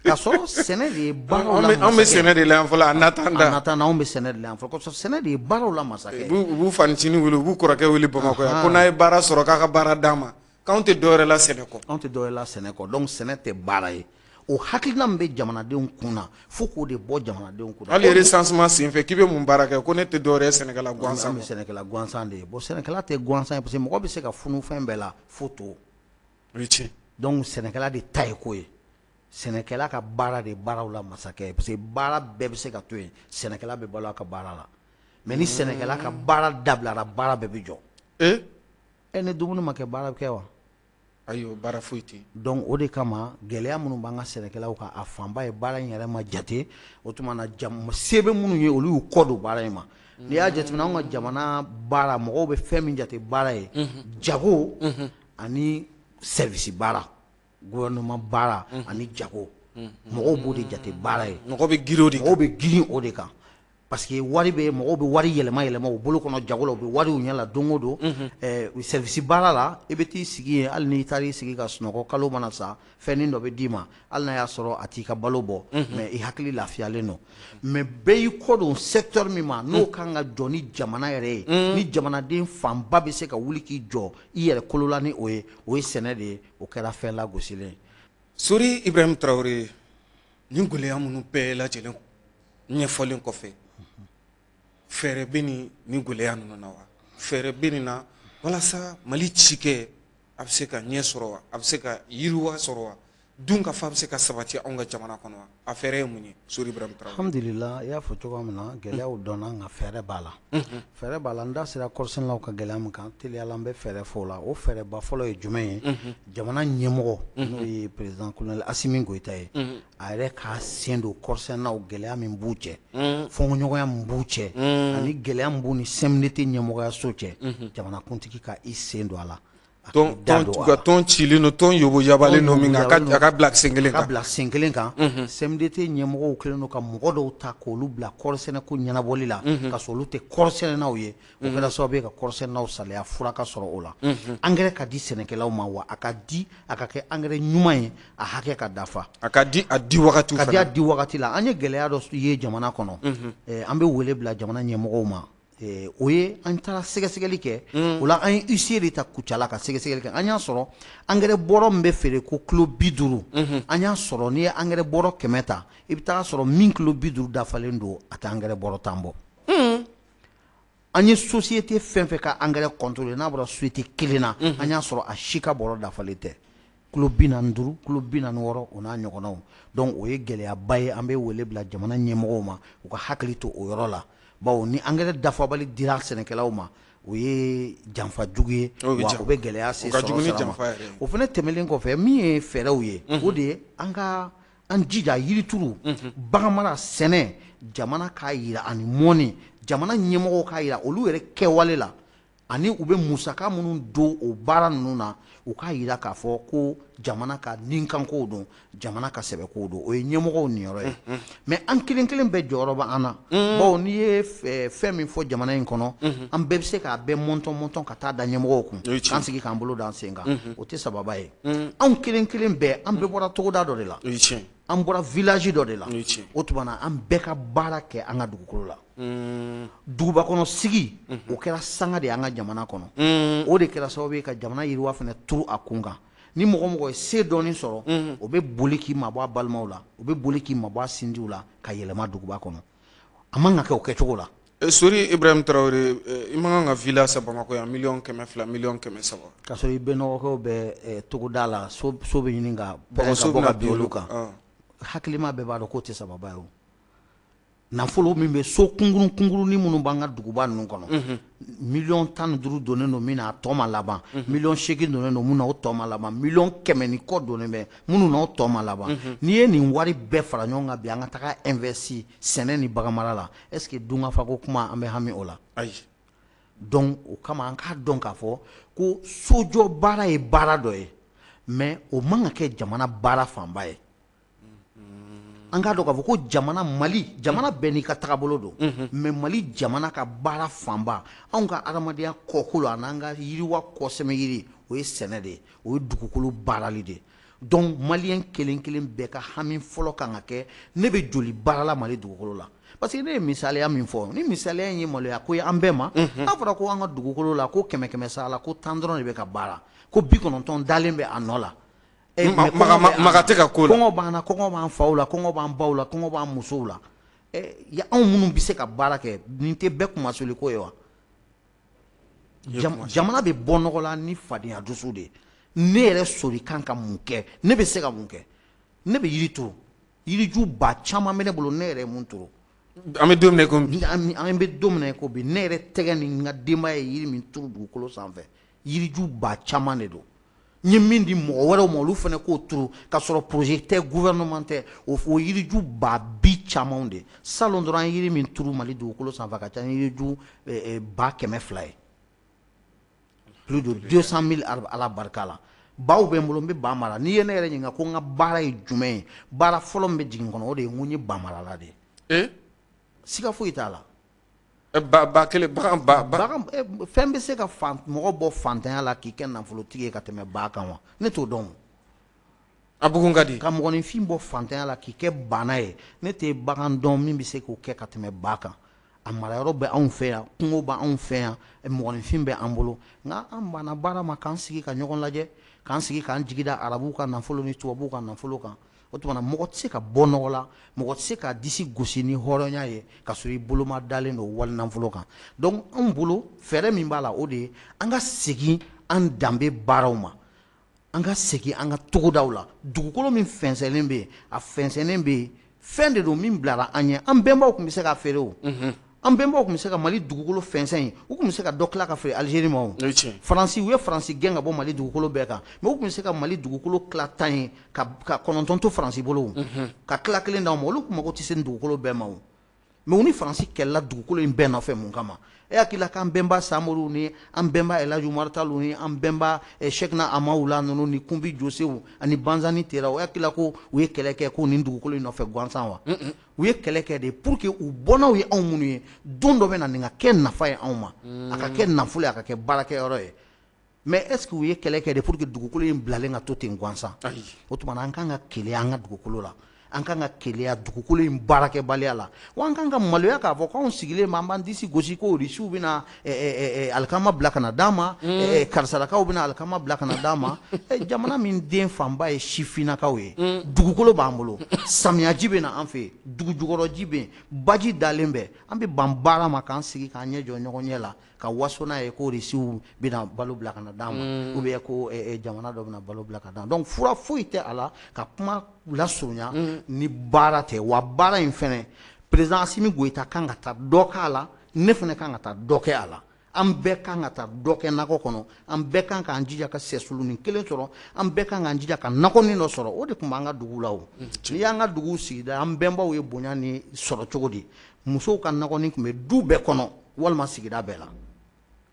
K'a sɔrɔ sɛnɛ de ye baaraw la masakɛ. Anw bɛ sɛnɛ de la yan fɔlɔ, en attendant. En attendant, anw bɛ sɛnɛ de la yan fɔlɔ, k'a sɔrɔ sɛnɛ de ye baaraw la masakɛ. U b'u fanicinin wele, u b'u kɔrɔkɛ wele Bamakɔ yan, ko n'a ye baara sɔrɔ k'a ka baara d'an ma, k'anw tɛ dɔwɛrɛ la sɛnɛ kɔ. Anw tɛ dɔwɛrɛ la sɛnɛ kɔ. Donc sɛnɛ tɛ baara ye. O hakilina min bɛ jamanadenw kun na, fo k'o de bɔ jamanadenw kun na. Hali recensement senfɛ, k'i bɛ mun baara kɛ, ko ne tɛ dɔwɛrɛ ye sɛnɛkɛla gansan. An bɛ sɛnɛkɛla gansan de ye. Bon, sɛnɛkɛla tɛ gansan ye, parce que mɔgɔ bɛ se ka funu fɛn bɛɛ la fo to. O ye tiɲɛ. Donc sɛnɛkɛla de ta ye ko ye. Sɛnɛkɛla ka baara de ye baaraw la masakɛ ye, parce que baara bɛɛ bɛ se ka to yen, sɛnɛkɛla bɛ balo a ka baara la. Mais ni sɛnɛkɛla ka baara dabilara, baara bɛɛ bɛ jɔ. Ɛ, ni dumuni ma kɛ, baara bɛ kɛ wa? Ayi, o baara foyi tɛ yen. Donc o de kama, gɛlɛya minnu b'an ka sɛnɛkɛlaw kan, a fanba ye baara in yɛrɛ ma jate. O tuma na, se bɛ minnu ye, olu y'u kɔ don baara in ma. N'i y'a jateminɛ, anw ka jamana baara, mɔgɔw bɛ fɛn min jate baara ye, jago ani service baara, gouvernement baara ani jago, mɔgɔw b'o de jate baara ye. Mɔgɔ bɛ girin o de kan. Mɔgɔw bɛ girin o de kan, parce que wari bɛ, mɔgɔw bɛ wari yɛlɛma yɛlɛma u bolo kɔnɔ jago la, u bɛ wariw ɲɛ la don o don. Service baara la, i bɛ t'i sigi yen, hali n'i taara i sigi ka sunɔgɔ, kalo mana sa, fɛnnin dɔ bɛ d'i ma, hali n'a y'a sɔrɔ a t'i ka balo bɔ, mais i hakili lafiyalen don. Mais bɛɛ y'i kɔ don secteur min ma, n'o kan ka jɔ ni jamana yɛrɛ ye, ni jamanaden fanba bɛ se ka wuli k'i jɔ i yɛrɛ kolo la ni o ye, o ye sɛnɛ de ye. O kɛra fɛn lagosilen ye. Sori Ibrahim Traoré, nin gɛlɛya minnu bɛɛ lajɛlen ɲɛfɔlen kɔfɛ, fɛɛrɛ bɛ nin gɛlɛya ninnu na wa? Fɛɛrɛ bɛ nin na walasa Mali cikɛ a bɛ se ka ɲɛ sɔrɔ wa? A bɛ se ka yiriwa sɔrɔ wa? Dun ka fa bɛ se ka sabati anw ka jamana kɔnɔ wa? A fɛɛrɛ ye mun ye, Sori Ibrahim Traoré? Alhamdulillah, i y'a fɔ cogoya min na, gɛlɛyaw dɔnna, nka fɛɛrɛ b'a la, fɛɛrɛ b'a la. N da sera kɔrisɛnɛlaw ka gɛlɛya min kan, teliyala n bɛ fɛɛrɛ fɔ o la. O fɛɛrɛba fɔlɔ ye jumɛn ye? Jamana ɲɛmɔgɔ, n'o ye président colonel Assimi Goïta ye, a yɛrɛ k'a sen don kɔrisɛnɛlaw gɛlɛya min b'u cɛ, fɔnkɔɲɔgɔnya min b'u cɛ, ani gɛlɛya min b'u ni CMDT ɲɛmɔgɔyaso cɛ, jamanakuntigi ka i sen don a la. Ka tɔn cilen don, tɔn yobo yabalen don min, a ka bila sen kelen kan, ka bila sen kelen kan. CMDT ɲɛmɔgɔw kɛlen don ka mɔgɔ dɔw ta k'olu bila kɔrisɛnɛko ɲɛnabɔli la, ka sɔrɔ olu tɛ kɔrisɛnɛnaw ye. O kɛra sababu ye ka kɔrisɛnɛnaw saliya. Fura ka sɔrɔ o la, angɛrɛ ka di sɛnɛkɛlaw ma wa? A ka di, a ka kɛ angɛrɛ ɲuman ye, a hakɛ ka dafa. A ka di a di wagati. Ka di a di wagati la. An ye gɛlɛya dɔ ye jamana kɔnɔ, an bɛ wele bila jamana ɲɛmɔgɔw ma. O ye, an taara sɛgɛsɛgɛli kɛ o la, an ye huissier de ta Kucala ka sɛgɛsɛgɛli kɛ. An y'a sɔrɔ angɛrɛ bɔrɔ min bɛ feere ko kilo 50, an y'a sɔrɔ n'i ye angɛrɛ bɔrɔ 100 ta, i bɛ taa sɔrɔ min kilo 50 dafalen don, a tɛ angɛrɛ bɔrɔ 10 bɔ. An ye société fɛn fɛn ka angɛrɛ contrôler, n'a bɔra société kelen na, an y'a sɔrɔ a si ka bɔrɔ dafalen tɛ, kilo 45, kilo 46, o n'a ɲɔgɔnnaw. Donc o ye gɛlɛyaba ye. An bɛ wele bila jamana ɲɛmɔgɔw ma, u ka hakili to o yɔrɔ la, bawo ni angɛrɛ dafabali dira sɛnɛkɛlaw ma, o ye janfa jugu ye, wa o bɛ gɛlɛya se sɔrɔ sira ma. O fana tɛmɛnen kɔfɛ, min ye fɛɛrɛw ye, o de ye an ka an jija yirituru, baganmara, sɛnɛ. Jamana k'a yira ani mɔni, jamana ɲɛmɔgɔw k'a yira olu yɛrɛ kɛwale la, ani u bɛ musaka minnu don o baara ninnu na, u k'a yira k'a fɔ ko jamana ka ninkankow don, jamana ka sɛbɛkow don. O ye ɲɛmɔgɔw niyɔrɔ ye. Mais an kelen kelen bɛɛ jɔyɔrɔ bɛ an na, bawo n'i ye fɛn min fɔ jamana in kɔnɔ, an bɛɛ bɛ se k'a bɛɛ mɔntɔn mɔntɔn ka taa da ɲɛmɔgɔw kun, k'an sigi k'an bolo da an sen kan, o tɛ sababa ye. Anw kelen kelen bɛɛ, an bɛɛ bɔra togoda dɔ de la, an bɔra village dɔ de la. O tuma na, an bɛɛ ka baara kɛ an ka dugukolo la. Duguba kɔnɔ sigi, o kɛra sanga de ye an ka jamana kɔnɔ. O de kɛra sababu ye ka jamana yiriwa fana turu a kun kan. Ni mɔgɔ mɔgɔ ye se dɔɔni sɔrɔ, o bɛ boli k'i mabɔ a balimaw la, o bɛ boli k'i mabɔ a sinjiw la ka yɛlɛma duguba kɔnɔ. A man ka kɛ o kɛcogo la. Sori Ibrahim Traoré, i man kan ka villa san Bamakɔ yan 200 millions, 3 millions. K'a sɔrɔ i bɛnɔgɔkɛw bɛ togoda la, so bɛ ɲini ka bɔ ka bin olu kan. Hakilima bɛɛ b'a dɔn k'o tɛ sababa ye. O nafolo min bɛ so kunkurun kunkurunin minnu b'an ka duguba ninnu kɔnɔ, 15 millions donnen don min na, a tɔ ma laban. 8 millions donnen don mun na, o tɔ ma laban. 100 millions ni kɔ donnen bɛ minnu na, o tɔ ma laban. N'i ye nin wari bɛɛ fara ɲɔgɔn kan bi, an ka taga investi sɛnɛ ni baganmara la, est ce que dunkafako kuma, an bɛ hami o la? Ayi. Donc o kama, an k'a dɔn k'a fɔ ko sojɔ baara ye baara dɔ ye, mais o man ka kɛ jamana baara fanba ye. An k'a dɔn k'a fɔ ko jamana Mali, jamana bɛɛ n'i ka tagabolo don, mais Mali jamana ka baara fanba, anw ka adamadenya kɔkolo a n'an ka yiriwa kɔsɛmɛ yiri, o ye sɛnɛ de ye, o ye dugukolo baarali de ye. Donc maliyɛn kelen kelen bɛɛ ka hami fɔlɔ kan ka kɛ: ne bɛ joli baara la Mali dugukolo la? Parce que ne ye misaliya min fɔ, ni misaliya in ye maloya ko ye an bɛɛ ma. N'a fɔra ko an ka dugukolo la, ko kɛmɛ kɛmɛ sara la, ko 10 dɔrɔn de bɛ ka baara, ko 90 dalen bɛ a nɔ la. Maga tɛ ka ko la. Kɔngɔ b'an na, kɔngɔ b'an faw la, kɔngɔ b'an baw la, kɔngɔ b'an musow la. Anw minnu bɛ se ka baara kɛ, nin tɛ bɛɛ kunmasuli ko ye wa? Jamana bɛ bɔ nɔgɔ la ni fadenya dusu de ye. Ne yɛrɛ Sori kan ka mun kɛ? Ne bɛ se ka mun kɛ? Ne bɛ yiri turu. Yiriju ba caman bɛ ne bolo, ne yɛrɛ ye mun turu. An bɛ don min na i ko bi. An bɛ don min na i ko bi, ne yɛrɛ tɛgɛ ni n ka denbaya ye yiri min turu dugukolo sanfɛ, yiriju ba caman de don. N ye min di mɔgɔ wɛrɛw ma, olu fana k'o turu, k'a sɔrɔ projet tɛ, gouvernement tɛ, o yiriju ba bi camanw de. Salon dɔrɔn, an ye yiri min turu Mali dugukolo sanfɛ, a ka ca ni yiriju 200 000 ye, plus de 200 000 arbres. Ala barika la, baw bɛ n bolo, n bɛ ba mara. N'i ye ne yɛrɛ ɲininka ko n ka baara ye jumɛn ye, baara fɔlɔ min bɛ jigin n kɔnɔ, o de ye n ko n ye ba marala de ye. Siga foyi t'a la. Ba kelen, bagan ba ba. Bagan, fɛn bɛ se ka mɔgɔ bɔ fantanya la k'i kɛ nafolotigi ye ka tɛmɛ ba kan wa? Ne t'o dɔn. A bugun ka di. Ka mɔgɔninfin bɔ fantanya la k'i kɛ baana ye, ne tɛ bagan dɔn min bɛ se k'o kɛ ka tɛmɛ ba kan. A marayɔrɔ bɛ anw fɛ yan, kungo bɛ anw fɛ yan, mɔgɔninfin bɛ an bolo, nka an banna baara ma k'an sigi ka ɲɔgɔn lajɛ, k'an sigi k'an jigi da arabuw ka nafolo ni tubabuw ka nafolo kan. O tuma na, mɔgɔ tɛ se ka bɔ nɔgɔ la, mɔgɔ tɛ se ka disi gosi ni hɔrɔnya ye ka sɔrɔ i boloma dalen don wali nafolo kan. Donc anw bolo, fɛɛrɛ min b'a la, o de ye an ka segin an danbe baaraw ma, an ka segin an ka togodaw la. Dugukolo min fɛnsɛnnen bɛ yen, a fɛnsɛnnen bɛ yen, fɛn de don min bilara an ɲɛ. An bɛnbaw tun bɛ se k'a feere o. An bɛnbaw tun bɛ se ka Mali dugukolo fɛnsɛn in, u tun bɛ se ka dɔ tila ka feere Algérie ma o. Faransi, u ye Faransi gɛn ka bɔ Mali dugukolo bɛɛ kan, mais u tun bɛ se ka Mali dugukolo tila 10 ye, ka 9 to Faransi bolo, ka tila kelen d'aw ma. Olu tun mago tɛ se nin dugukolo bɛɛ ma o. Mais u ni Faransi kɛlɛla dugukolo in bɛɛ nɔfɛ mun kama? E hakili la k'an bɛnba Samori ni an bɛnba El Hadj Umar Tall ni an bɛnba Cheickna Hamawula ninnu ni Kunbi Josew ani Banzani Teraw, e hakili la ko u ye kɛlɛ kɛ ko nin dugukolo in nɔfɛ gansan wa? U ye kɛlɛ kɛ de pour que u bɔnnaw ye anw minnu ye, don dɔ bɛ na nin ka kɛ nafa ye anw ma, a ka kɛ nafolo ye, a ka kɛ baarakɛyɔrɔ ye. Mais est ce que u ye kɛlɛ kɛ de pour que dugukolo in bilalen ka to ten gansan? O tuma na, an kan ka keleya an ka dugukolo la, an kan ka keleya dugukolo in baarakɛbaliya la wa. An kan ka maloya k'a fɔ k'anw sigilen bɛ, an b'an disi gosi ko Rusiw bɛna alikama bila ka na d'an ma, karisalakaw bɛna alikama bila ka na d'an ma. Jamana min den fanba ye sifinnakaw ye, dugukolo b'an bolo, samiyaji bɛ na an fɛ yen, dugujukɔrɔji bɛ yen, baji dalen bɛ, an bɛ ban baara ma k'an sigi k'an ɲɛ jɔ ɲɔgɔn ɲɛ la ka waso n'a ye ko Rusiw bɛna balo bila ka na d'an ma, ou bien ko jamana dɔ bɛna balo bila ka d'an ma. Donc fura foyi tɛ a la ka kuma lasurunya ni baara tɛ wa. Baara in fɛnɛ, président Assimi Goïta kan ka taa dɔ k'a la, ne fɛnɛ kan ka taa dɔ kɛ a la. An bɛɛ kan ka taa dɔ kɛ nakɔ kɔnɔ, an bɛɛ kan k'an jija ka sɛsulunin kelen sɔrɔ, an bɛɛ kan k'an jija ka nakɔnin dɔ sɔrɔ. O de tun b'an ka dugu la o. N'i y'an ka duguw sigida, an bɛnbaw ye bonya ni sɔrɔ cogo di? Musow ka nakɔnin tun bɛ du bɛɛ kɔnɔ walima sigida bɛɛ la.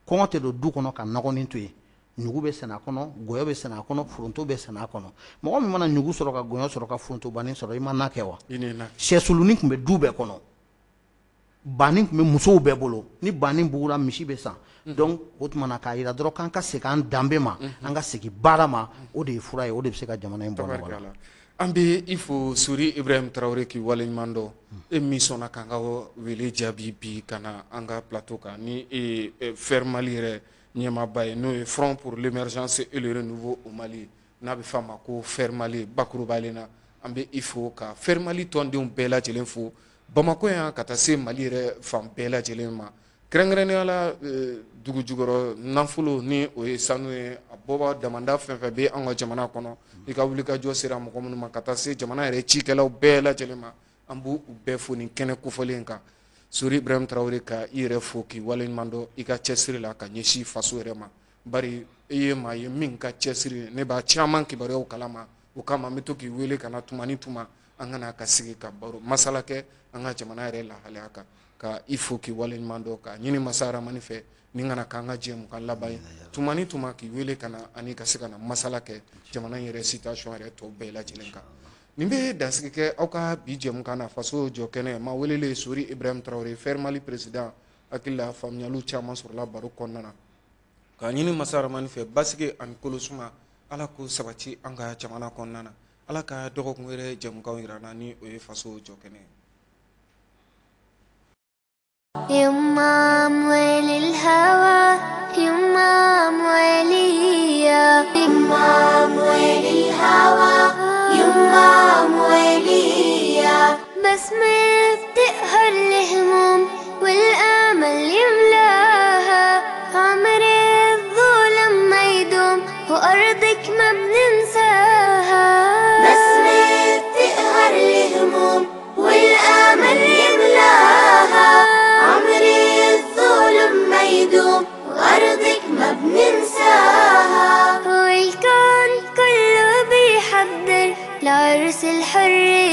Kɔngɔ tɛ don du kɔnɔ ka nakɔnin to yen. Ɲugu bɛ sɛnɛ a kɔnɔ, gɔyɔ bɛ sɛnɛ a kɔnɔ, foronto bɛ sɛnɛ a kɔnɔ. Mɔgɔ min mana ɲugu sɔrɔ, ka gɔyɔ sɔrɔ, ka forontobanin sɔrɔ, i ma na kɛ wa? Sɛsulunin tun bɛ du bɛɛ kɔnɔ, banni tun bɛ musow bɛɛ bolo. Ni banni bugura, misi bɛ san. Donc o tuma na, k'a jira dɔrɔn k'an ka segin an danbe ma, an ka segin baara ma, o de ye fura ye, o de bɛ se ka jamana in bɔ nɔgɔ la. An bɛ i fo, Sori Ibrahim Tarawele, k'i waleɲuman dɔn, e min sɔnna k'an ka wele jaabi bi ka na an ka plateau kan, ni e ye FAIR Mali yɛrɛ ɲɛmaaba ye, n'o ye Front pour l'émergence et le renouveau au Mali, n'a bɛ f'a ma ko FAIR Mali bakurubalen na. An bɛ i fo ka FAIR Mali tɔndenw bɛɛ lajɛlen fo Bamakɔ yan ka taa se Mali yɛrɛ fan bɛɛ lajɛlen ma, kɛrɛnkɛrɛnnenya la dugu jukɔrɔ nafolo, ni o ye sanu ye, a bɔba damanda fɛn fɛn bɛ an ka jamana kɔnɔ, i ka wulikajɔ sera mɔgɔ minnu ma, ka taa se jamana yɛrɛ cikɛlaw bɛɛ lajɛlen ma, an b'u bɛɛ fo nin kɛnɛ kofɔlen kan. Sori Ibrahim Tarawele, ka i yɛrɛ fo k'i waleɲuman dɔn i ka cɛsiri la ka ɲɛsin faso yɛrɛ ma, bari i ye maa ye min ka cɛsiri, ne b'a caman kibaruyaw kalama. O kama n bɛ to k'i wele ka na tuma ni tuma, an ka na ka sigi ka baro masala kɛ an ka jamana yɛrɛ lahalaya kan. Ka i fo k'i waleɲuman dɔn, ka ɲini masa Aramani fɛ ni kana k'an ka jɛmukan laban ye. Tuma ni tuma k'i wele ka na ani ka se ka na masala kɛ jamana in yɛrɛ situation yɛrɛ tɔ bɛɛ lajɛlen kan. Nin bɛ dansigi kɛ aw ka bi jɛmukan na, Faso jɔ kɛnɛ. Maa welelen, Sori Ibrahim Tarawele, FAIR Mali président. Hakili la faamuyaliw caman sɔrɔla baro kɔnɔna na. K'a ɲini masa Aramani fɛ, basigi ani kolosuma, Ala k'o sabati an ka jamana kɔnɔna na. Ala ka dɔgɔkun wɛrɛ jɛmukanw yira an na, ni o ye Faso jɔ kɛnɛ ye. يما أموال الهوى، يما أموالية، يما أموال الهوى، يما أموالية. بسمة بتقهر الهموم والآمل يملاها، عمر الظلم ما يدوم وأرضك ما بننساها. بسمة بتقهر الهموم والآمل يملاها، عمر الظلم ما يدوم وأرضك ما بننساها. والكون كله بيحضر لعرس الحرية.